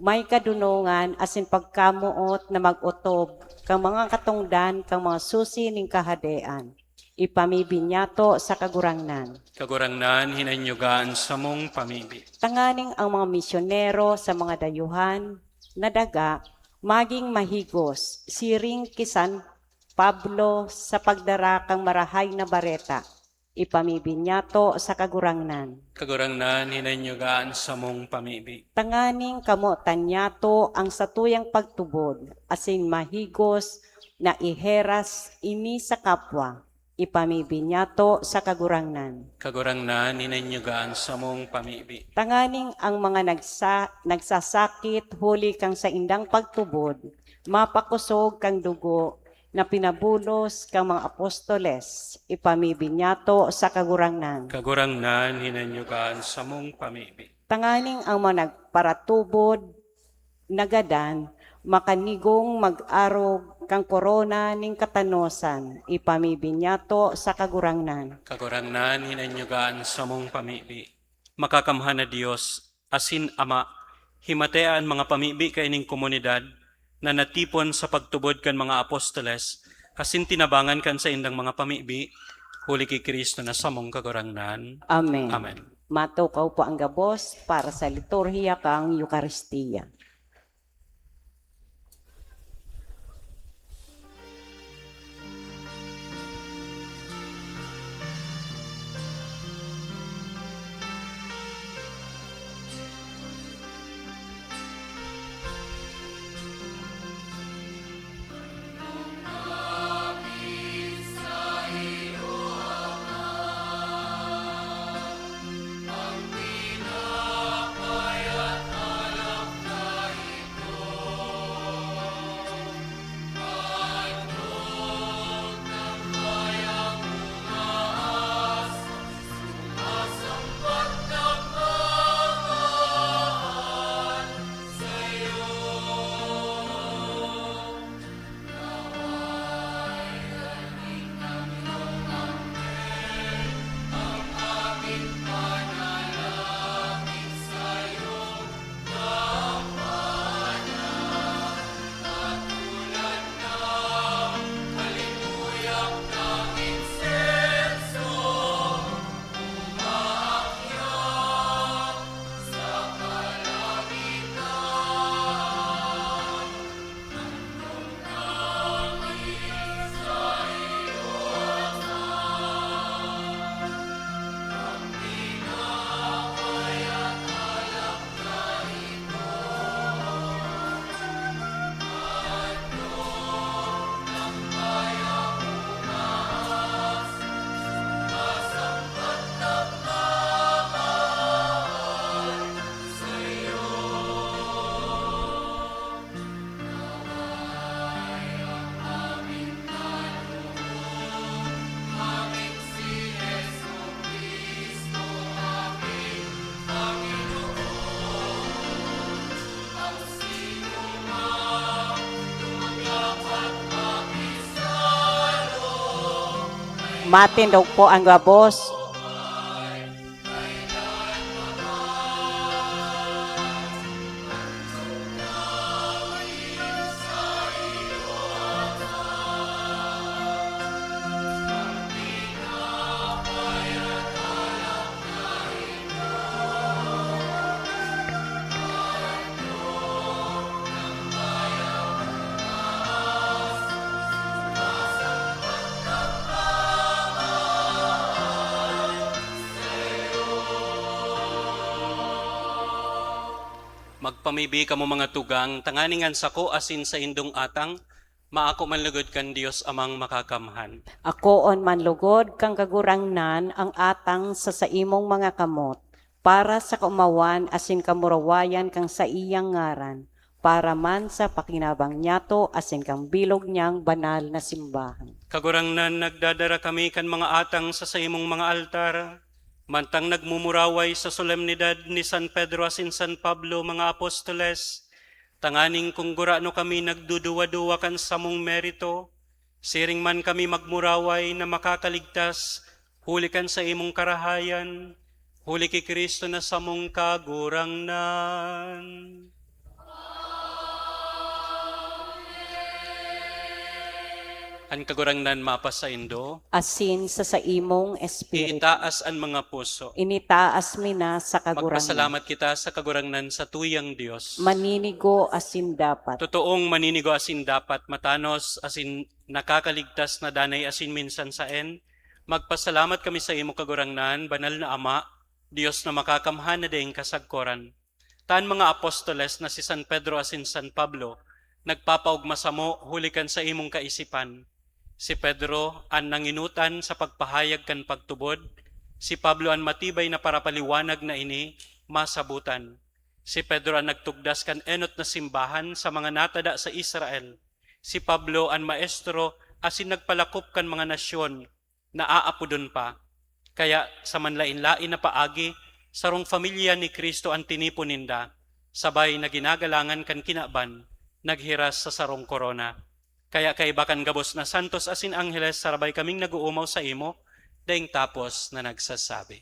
may kadunongan asin pagkamoot na mag-otob kan mga katongdan kan mga susi nin Kahadean. Ipamibi niyato sa Kagurangnan. Kagurangnan, hinanyuga an samong pamibi. Tanganing ang mga misyonero sa mga dayuhan na daga magin mahigos, siring ki San Pablo sa pagdara kan Marahay na Bareta. Ipamibi niyato sa Kagurangnan. Kagurangnan, hinanyuga an samong pamibi. Tanganing kamotan niyato ang satuyang pagtubod, asin mahigos na iheras ini sa kapwa. Ipamibi niyato sa Kagurangnan. Kagurangnan, hinanyuga an samong pamibi. Tanganing ang mga nagsa-, nagsasakit huli kan saindang pagtubod, mapakosog kan dugo na pinabulos kan mga apostoles, ipamibi niyato sa Kagurangnan. Kagurangnan, hinanyuga an samong pamibi. Tanganing ang mga nagparatubod na gadan makanigong mag-arog kan korona nin katanosan, ipamibi niyato sa Kagurangnan. Kagurangnan, hinanyuga an samong pamibi. Makakamhan na Dios, asin Ama, himatea an mga pamibi kaining komunidad na natipon sa pagtubod kan mga apostoles, asin tinabangan kan saindang mga pamibi, huli ki Cristo na samong Kagurangnan. Amen. Amen. Matukaw po ang gabos para sa liturhiya kan Eukaristia. Matindog po ang gabos. Magpamibi kamo, mga tugang, tanganing an sako asin saindong atang maako man lugod kan Dios Amang Makakamhan. Akoon man lugod kan Kagurangnan ang atang sa saimong mga kamot, para sa kaomawan asin kamurawayan kan saiyang ngaran, para man sa pakinabang niyato asin kan bilog niyang banal na simbahan. Kagurangnan, nagdadara kami kan mga atang sa saimong mga altar, mantang nagmumuraway sa solemnidad ni San Pedro asin San Pablo, mga apostoles, tanganing kun gurano kami nagduduwa-duwa kan samong merito, siring man kami magmuraway na makakaligtas huli kan saimong karahayan, huli ki Cristo na samong Kagurangnan. An Kagurangnan mapasaindo. Asin sa saimong espiritu. Iitaas an mga puso. Initaas mi na sa Kagurangnan. Magpasalamat kita sa Kagurangnan, sa tuyang Dios. Maninigo asin dapat. Totoong maninigo asin dapat, matanos asin nakakaligtas na danay asin minsan saen. Magpasalamat kami sa imo, Kagurangnan, banal na Ama, Dios na makakamhan na daing kasagkoran. Ta an mga apostoles na si San Pedro asin San Pablo nagpapaogma samo huli kan saimong kaisipan. Si Pedro an nanginutan sa pagpahayag kan pagtubod, si Pablo an matibay na parapaliwanag na ini masabotan. Si Pedro an nagtugdas kan enot na simbahan sa mga natada sa Israel. Si Pablo an maestro asin nagpalakop kan mga nasyon na aapodon pa. Kaya sa manlaen-laen na paagi, sarong pamilya ni Cristo an tinipon ninda, sabay na ginagalangan kan kinaban, naghiras sa sarong korona. Kaya kaiba kan gabos na santos asin angheles, sarabay kaming nag-oomaw saimo, daing tapos na nagsasabi.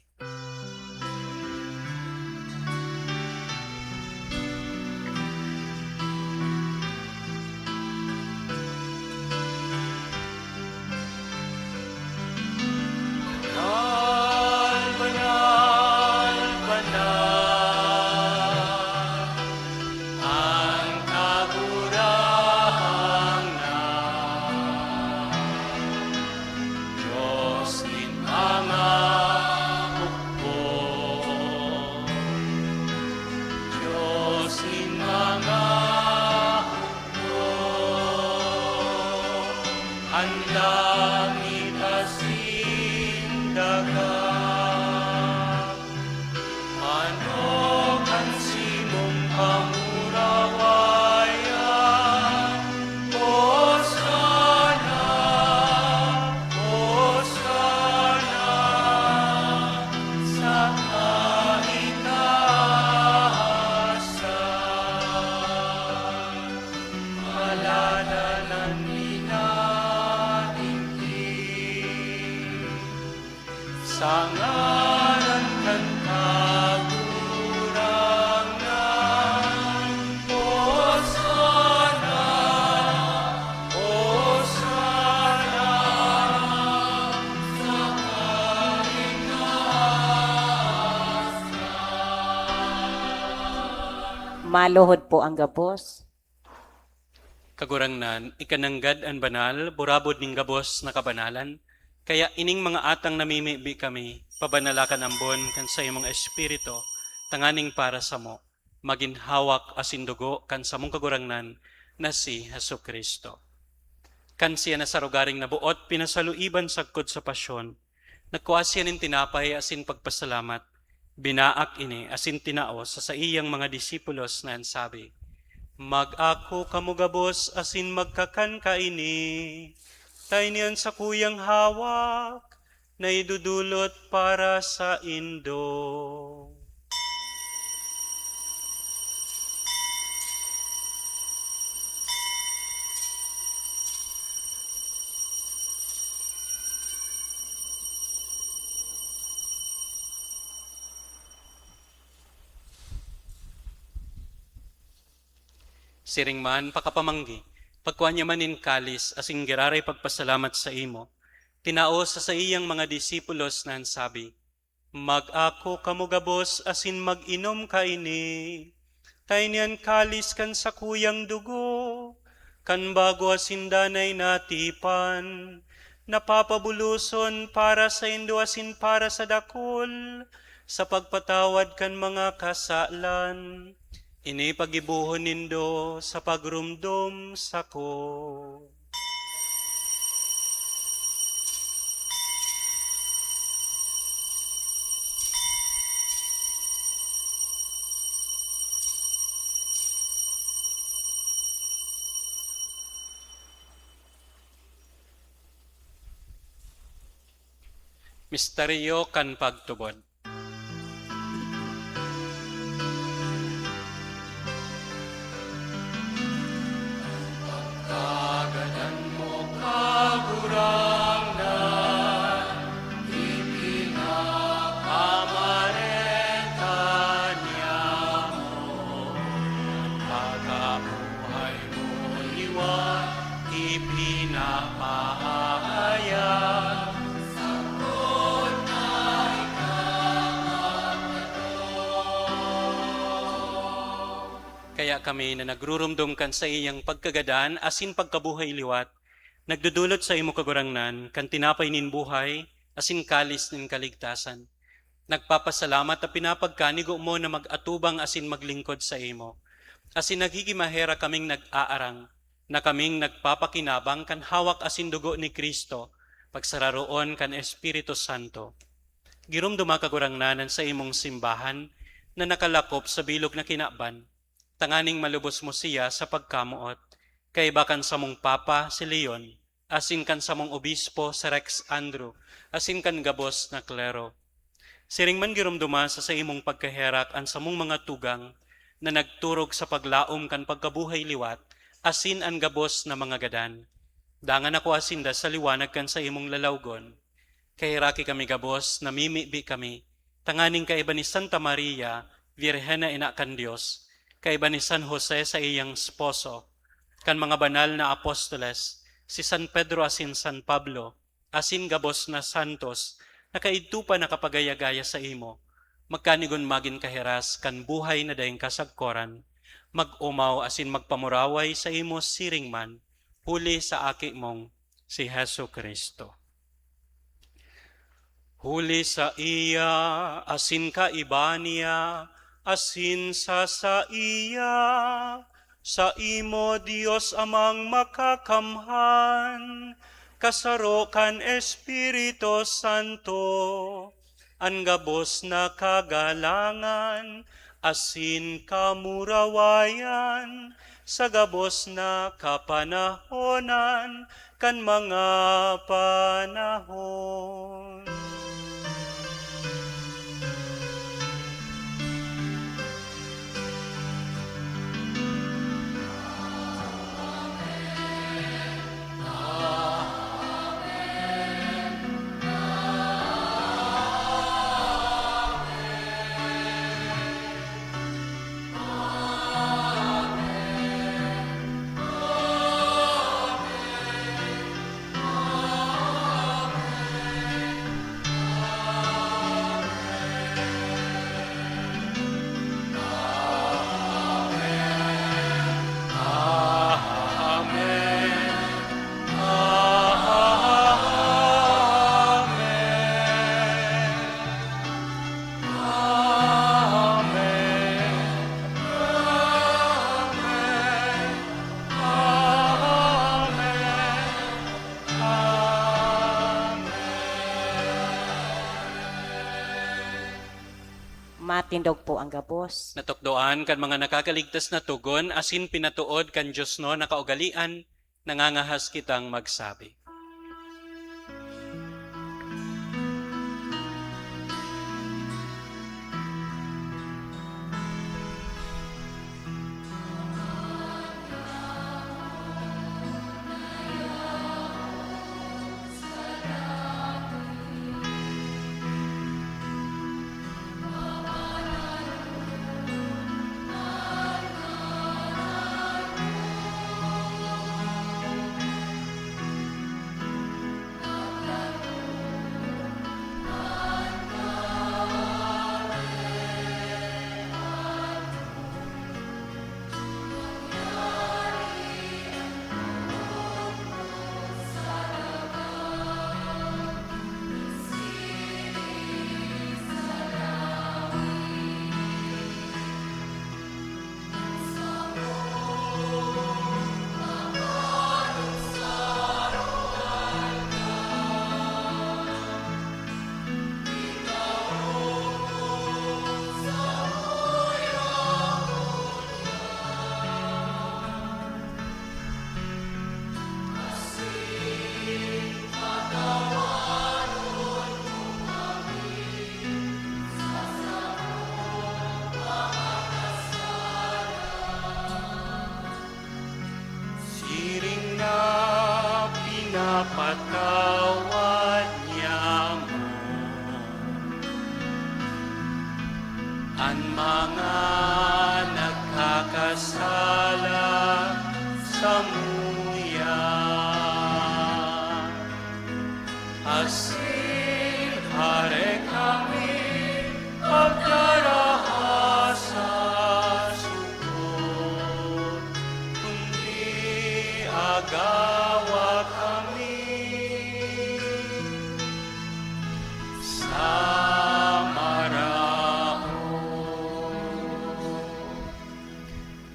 Banal, banal, banal, ang Kagurangnan, Dios nin mga hukbo, Dios nin mga hukbo, an langit asin daga. Ano kan simong kamurawayan? Hosana, Hosana sa kaitaasan. Alalanan ni David. Sa ngaran kan Kagurangnan, Hosana, Hosana sa kaitaasan. Maluhod po ang gabos. Kagurangnan, ika nanggad an banal, burabod nin gabos na kabanalan. Kaya ining mga atang namimibi kami, pabanala kan ambon kan saimong Espiritu, tanganing para samo, magin hawak asin dugo kan samong Kagurangnan na si Jesu-Cristo. Kan siya na sa rogaring naboot, pinasaluiban sagkod sa pasyon, nagkua siya nin tinapay asin pagpasalamat, binaak ini asin tinao sa saiyang mga disipulos na an sabi, "Mag-ako kamo gabos asin magkakan kaini, ta ini an sakuyang hawak na idudulot para saindo." Siring man, pakapamanggi, pagkua niya man nin kalis asin giraray pagpasalamat saimo, tinao sa saiyang mga disipulos na an sabi, "Mag-ako kamo gabos asin mag-inom kaini. Ta ini an kalis kan sakuyang dugo, kan bago asin danay na tipan, na papabuloson para saindo asin para sa dakul, sa pagpatawad kan mga kasalan. Ini paggibohon nindo sa pagromdom sako." Misteryo kan pagtubod. Kagadan mo, Kagurangnan, ipinapamareta niamo. Pagkabuhay mo liwat, ipinapahaayag. Kaya kami na nagrurumdom kan saiyang pagkagadan asin pagkabuhay liwat, nagdodolot saimo, Kagurangnan, kan tinapay nin buhay asin kalis nin kaligtasan. Nagpapasalamat ta pinapagkanigo mo na mag-atubang asin maglingkod saimo. Asin naghihimaherak kaming nag-aarang, na kaming nagpapakinabang kan hawak asin dugo ni Cristo, pagsararoon kan Espiritu Santo. Giromdoma, Kagurangnan, an saimong simbahan na nakalakop sa bilog na kinaban, tanganing malubos mo siya sa pagkamoot, kaiba kan samong Papa, si Leon, asin kan samong Obispo, si Rex Andrew, asin kan gabos na klero. Siring man giromdoma sa saimong pagkaherak an samong mga tugang na nagturog sa paglaom kan pagkabuhay liwat, asin an gabos na mga gadan. Dangan ako asinda sa liwanag kan saimong lalawgon. Kaheraki kami gabos, namimibi kami, tanganing kaiba ni Santa Maria, Birhen na ina kan Dios, kaiba ni San Jose sa iyang esposo, kan mga banal na apostoles, si San Pedro asin San Pablo, asin gabos na santos, na kaidto pa nakapagaya-gaya saimo, magkanigon magin kahiras kan buhay na daing kasagkoran, mag-omaw asin magpamuraway saimo siring man, huli sa Aki mong si Jesu-Cristo. Huli saiya, asin kaiba niya, asin sa saiya, saimo, Dios Amang Makakamhan, kasaro kan Espiritu Santo, an gabos na kagalangan asin kamurawayan sa gabos na kapanahonan kan mga panahon. Matindog po ang gabos. Natukdoan kan mga nakakaligtas na togon asin pinatood kan diosnon na kaugalean, nangangahas kitang magsabi. An mga nagkakasala samuya, asin hare kami pagdaraha sa sugod, kundi agawa kami sa maraot.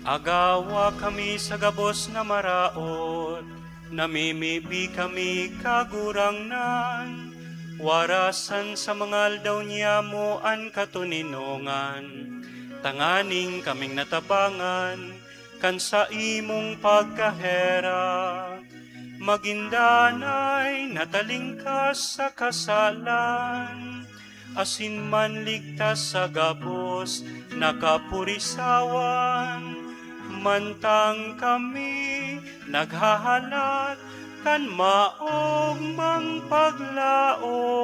Agawa kami sa gabos na maraot, namimibi kami, Kagurangnan, warasan sa mga aldaw niyamo an katoninongan, tanganing kaming natabangan kan saimong pagkaherak, magin danay na talingkas sa kasalan, asin manligtas sa gabos na kapurisawan, mantang kami naghahalat kan maogmang paglaom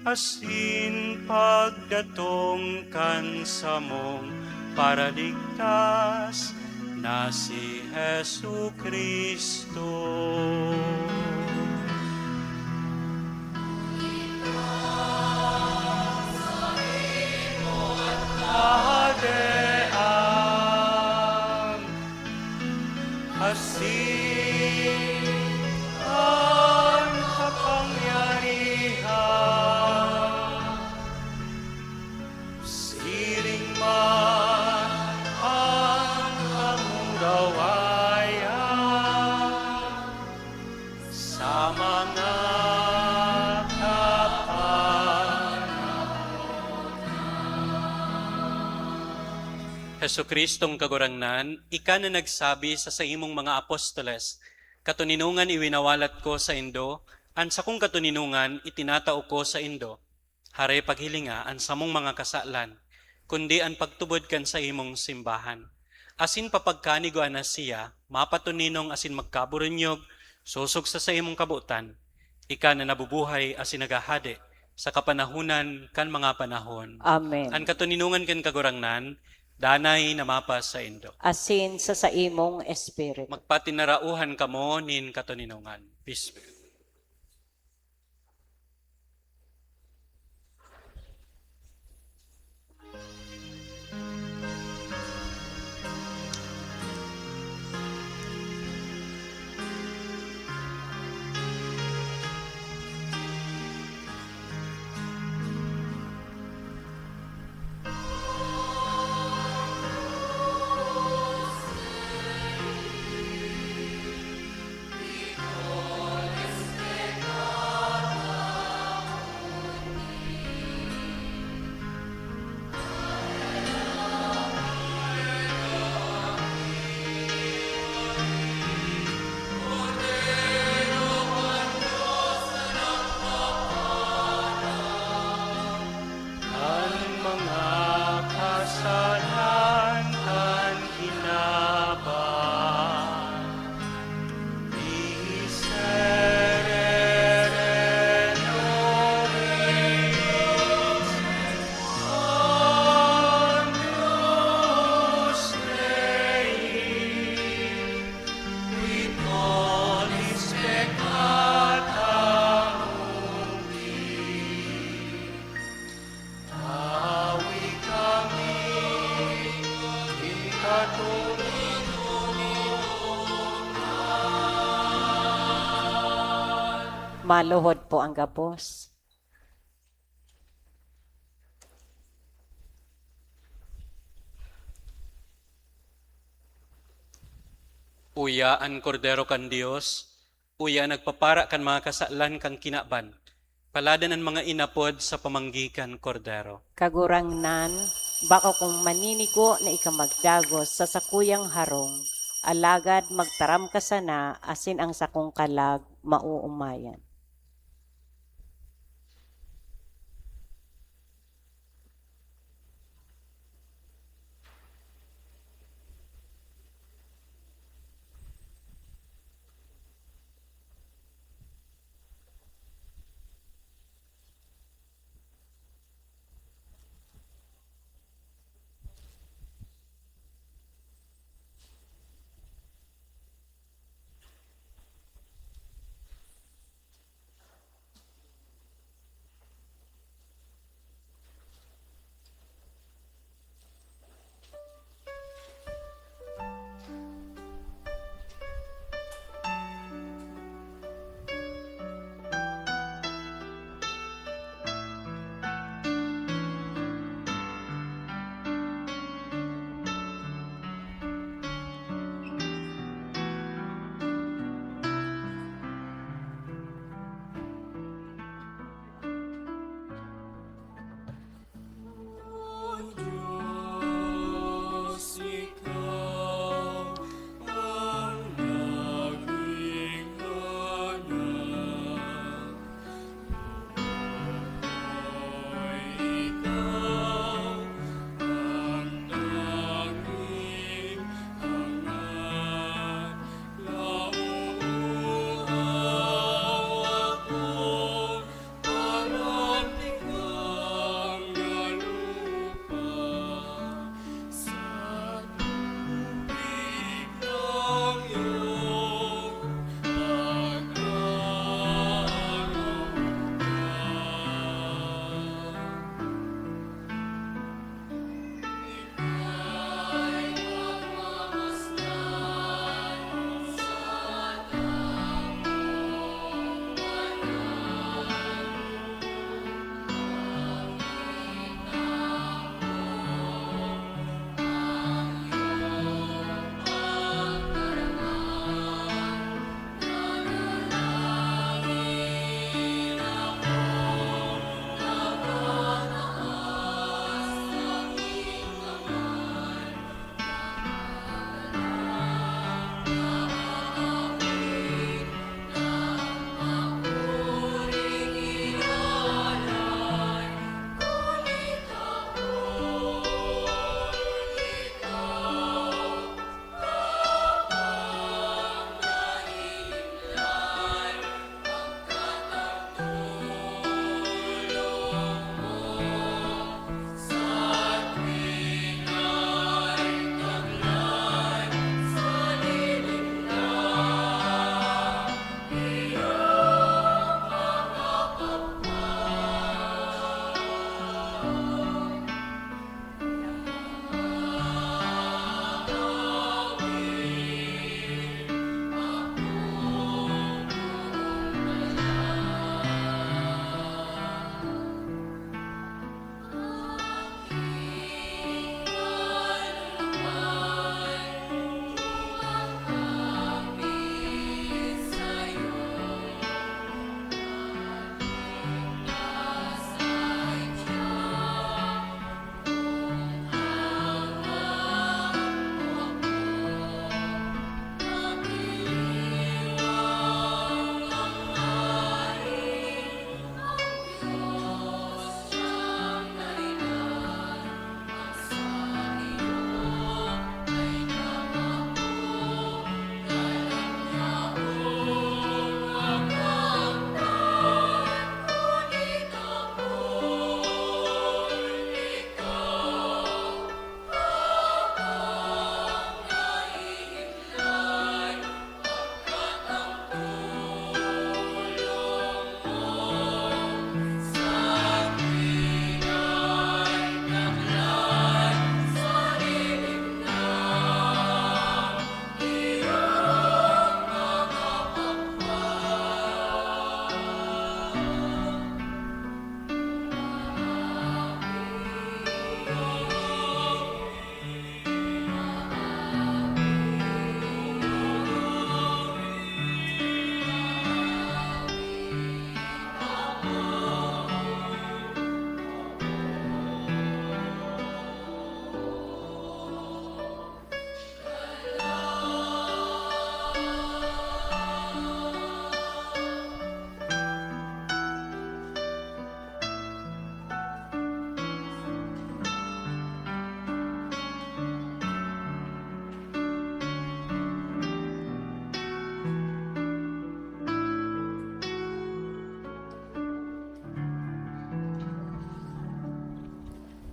asin pagdatong kan samong Paraligtas na si Jesu-Cristo. Kahadean, asin an kapangyarihan, siring man an kamurawayan sa mga kapanahon. Jesu-Cristong Kagurangnan, ika na nagsabi sa saimong mga apostoles, "Katoninongan iwinawalat ko saindo, an sakong katoninongan itinatao ko saindo." Hare paghilinga an samong mga kasalan, kundi an pagtubod kan saimong simbahan. Asin papagkanigwaan na siya, mapatoninong asin magkaburunyog, sosog sa saimong kabotan, ika na nabubuhay asin naghahade sa kapanahonan kan mga panahon. Amen. An katoninongan kan Kagurangnan, danay na mapasaindo. Asin sa saimong espiritu. Magpatinarauhan kamo nin katoninongan. Bispo. An mga kasalan kan kinaban, miserere nobis, agnus Dei, qui tollis peccata mundi. Tawi kami nin katoninongan. Maluhod po ang gabos. Uya an Kordero kan Dios, uya nagpapara kan mga kasalan kan kinaban. Paladan an mga inapod sa pamanggi kan Kordero. Kagurangnan, bako kong maninigo na ika magdagos sa sakuyang harong, alagad magtaram ka sana asin ang sakong kalag maoomayan.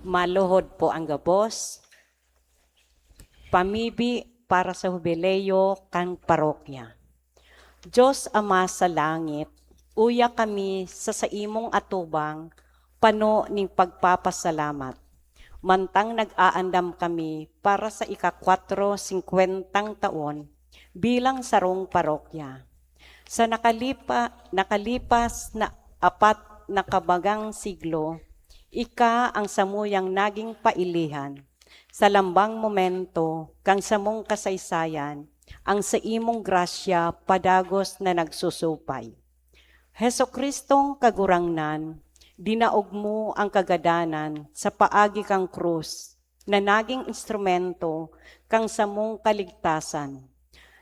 Maluhod po ang gabos. Pamibi para sa hubileo kan parokya. Dios Ama sa langit, uya kami sa saimong atubang pano ning pagpapasalamat. Mantang nag-aandam kami para sa ika-kwatro singkwentang taon bilang sarong parokya. Sa nakalipa-, nakalipas na apat na kabagang siglo, ika ang samuyang naging pailihan. Sa lambang momento kan samong kasaysayan, ang saimong grasya padagos na nagsusupay. Jesucristong Kagurangnan, dinaog mo ang kagadanan sa paagi kan krus na naging instrumento kan samong kaligtasan.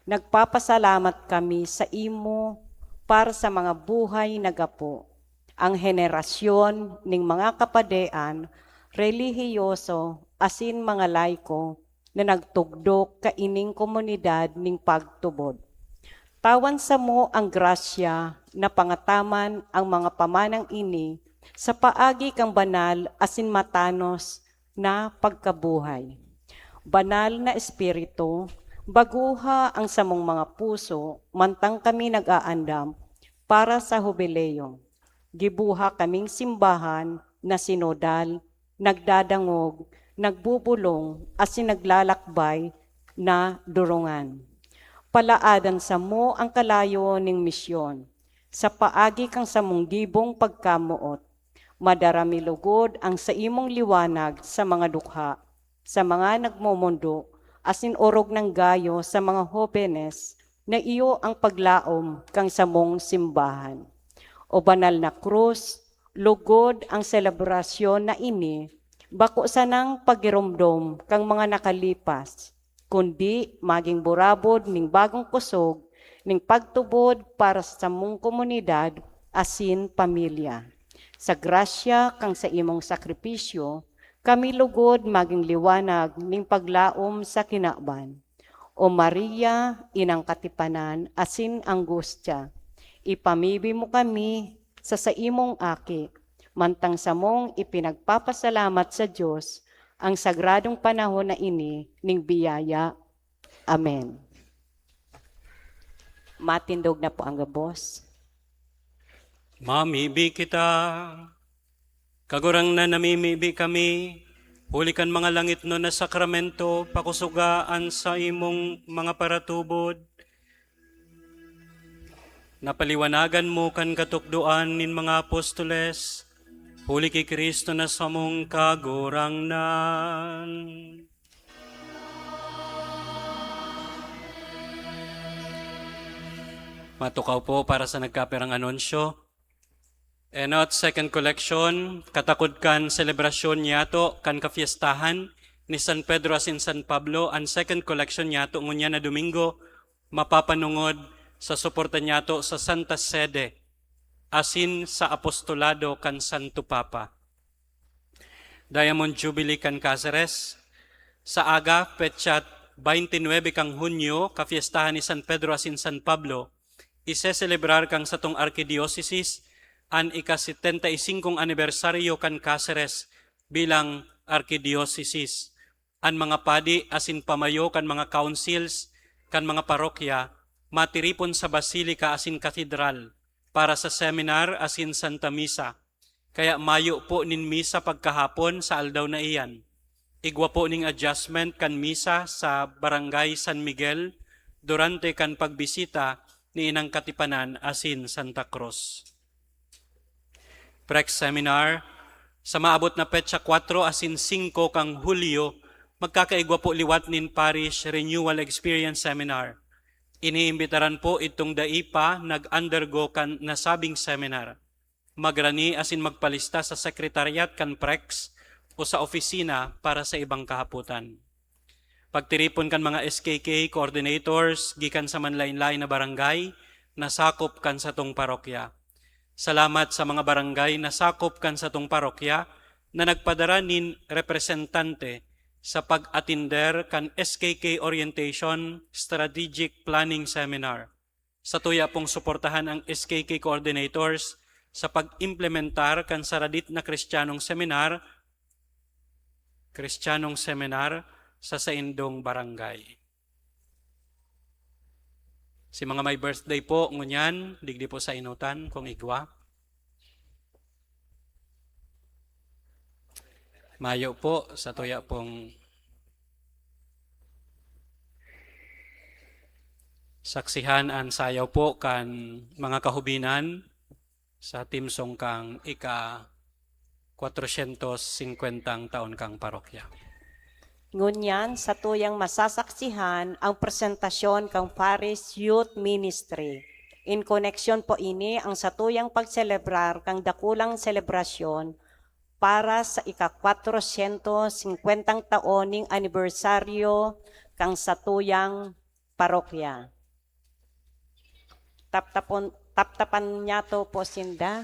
Nagpapasalamat kami sa imo para sa mga buhay na gapo, ang henerasyon ning mga kapadean, relihiyoso, asin mga laiko na nagtugdok kaining komunidad ning pagtubod. Tawan samo ang grasya na pangataman ang mga pamanang ini sa paagi kan banal asin matanos na pagkabuhay. Banal na Espiritu, baguha ang samong mga puso mantang kami nag-aandam para sa Hubileo. Gibuha kaming simbahan na sinodal, nagdadangog, nagbubolong, asin naglalakbay na durungan. Palaadan samo ang kalayo ning misyon sa paagi kan samong gibong pagkamoot. Madara mi lugod ang saimong liwanag sa mga dukha, sa mga nagmomondo, asin orog nang gayo sa mga hobenes na iyo ang paglaom kan samong simbahan. O banal na krus, lugod ang selebrasyon na ini, bako sanang pagiromdom kan mga nakalipas, kundi magin burabod nin bagong kusog nin pagtubod para sa samong komunidad asin pamilya. Sa grasya kan saimong sakripisyo, kami lugod magin liwanag nin paglaom sa kinaban. O Maria, Inang Katipanan asin Angustya, ipamibi mo kami sa saimong Aki, mantang samong ipinagpapasalamat sa Dios ang sagradong panahon na ini ning biyaya. Amen. Matindog na po ang gabos. Mamibi kita. Kagurangnan, namimibi kami, huli kan mga langitnon na sakramento, pakusuga an saimong mga paratubod. Napaliwanagan mo kan katukdoan nin mga apostoles, huli ki Cristo na samong Kagurangnan. Matukaw po para sa nagkapirang anunsyo. Enot, second collection, katakod kan selebrasyon niyato kan kafiestahan ni San Pedro asin San Pablo, an second collection niyato ngunyan na Domingo mapapanongod sa suporta niyato sa Santa Sede asin sa apostolado kan Santo Papa. Diamond Jubilee kan Caceres. Sa aga, petsa twenty-nine kan Hunyo, kafiestahan ni San Pedro asin San Pablo, iseselebrar kan satong arkidiosesis an ika-setenta y singkong anibersaryo kan Caceres bilang arkidiosesis. An mga padi asin pamayo kan mga councils kan mga parokya matiripon sa basilika asin katedral para sa seminar asin Santa Misa. Kaya mayo po nin misa pagkahapon sa aldaw na iyan. Igwa po ning adjustment kan misa sa Barangay San Miguel durante kan pagbisita ni Inang Katipanan asin Santa Cruz. Prex Seminar, sa maabot na petsa kwatro asin singko kan Hulyo, magkakaigwa po liwat nin Parish Renewal Experience Seminar. Iniimbitaran po itong dai pa nag-undergo kan nasabing seminar. Magrani asin magpalista sa sekretariat kan Prex o sa opisina para sa ibang kahapotan. Pagtiripon kan mga S K K coordinators gikan sa manlaen-laen na barangay na sakop kan satong parokya. Salamat sa mga barangay na sakop kan satong parokya na nagpadara nin representante sa pag-atinder kan S K K Orientation Strategic Planning Seminar. Satuya pong suportahan ang S K K coordinators sa pag-implementar kan saradit na Kristiyanong seminar Kristiyanong Seminar sa saindong barangay. Si mga may birthday po ngunyan, digdi po sa inutan, kung igwa. Mayo po, sa tuya pong saksihan an sayaw po kan mga kahubinan sa theme song kang ika-kwatrosyentos singkwentang taon kang parokya. Ngunyan, satuyang masasaksihan ang presentasyon kang Parish Youth Ministry. In koneksyon po ini ang satuyang pagselebrar kang dakulang selebrasyon para sa ika-kwatrosyentos singkwentang taon ning anibersaryo kang satuyang parokya. Taptapon, taptapan niyato po sinda.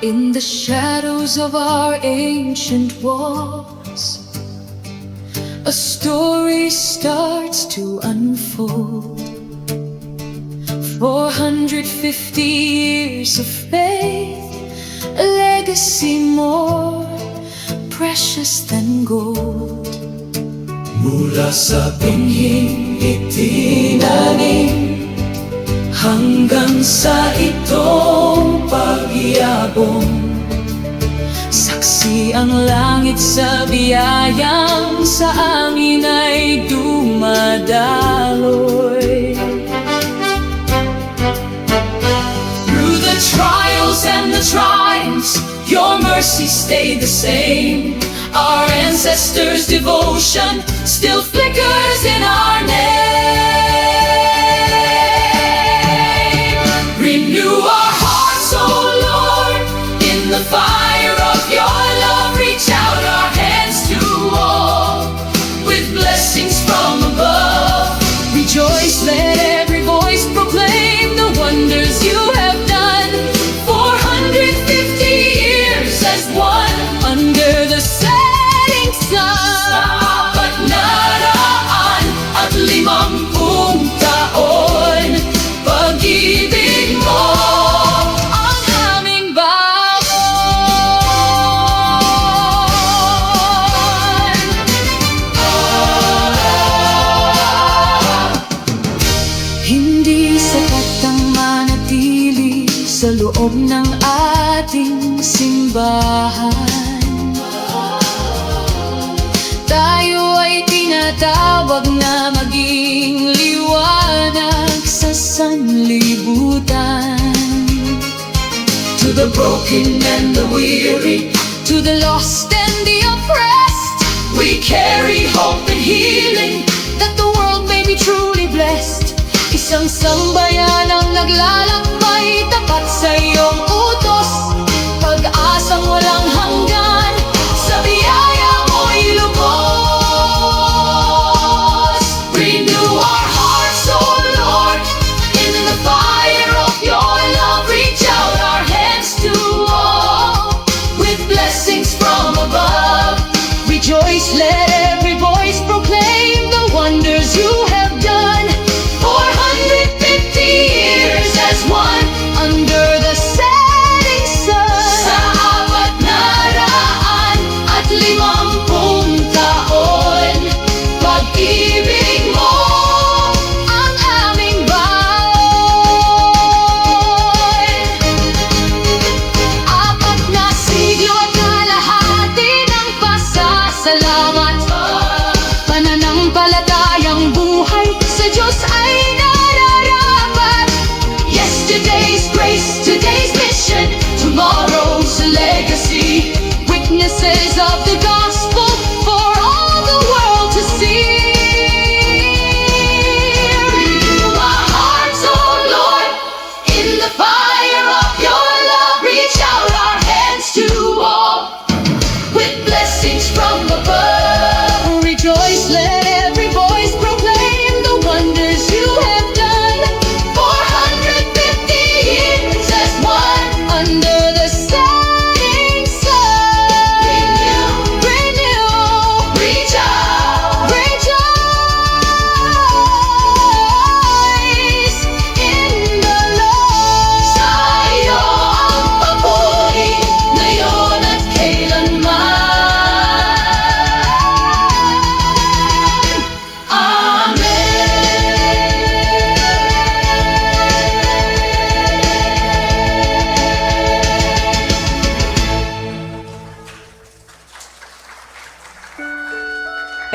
In the shadows of our ancient walls, a story starts to unfold. Four hundred fifty years of faith, a legacy more precious than gold. Mula sa binhing itinanim hanggang sa itong pagyabong, saksi ang langit sa biyayang sa amin ay dumadaloy. Through the trials and the triumphs, your mercy stayed the same. Our ancestors' devotion still flickers in our name. Renew our hearts, O Lord, in the fire of your love. Reach out our hands to all with blessings from above. Rejoice, let every voice proclaim the wonders you have done. Four hundred fifty years as one under the setting sun. Sa kapanaran at limampung taon, pag-ibig mo ang aming baon. Hindi sapat ang manatili sa loob ng ating simbahan. Tayo ay tinatawag na maging liwanag sa sanlibutan. To the broken and the weary, to the lost and the oppressed, we carry hope and healing that the world may be truly blessed. Isang sambayanang naglalakbay tapat sa iyong utos, pag-asang walang hanggan, sa biyaya mo'y lubos. Renew our hearts, O Lord, in the fire of your love. Reach out our hands to all with blessings from above. Rejoice, let every voice proclaim the wonders you have done. Four hundred fifty years as one under the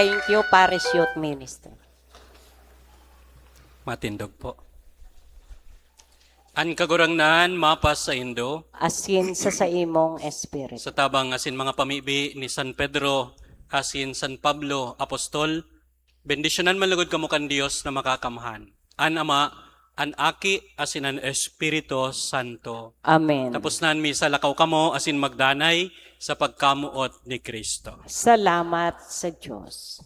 Thank you, Parish Youth Minister. Matindog po. An Kagurangnan mapasaindo. Asin sa saimong espiritu. Sa tabang asin mga pamibi ni San Pedro asin San Pablo Apostol, bendisyonan man lugod kamo kan Dios na Makakamhan, an Ama, an Aki, asin an Espiritu Santo. Amen. Tapos na an misa, lakaw kamo asin magdanay sa pagkamoot ni Cristo. Salamat sa Diyos.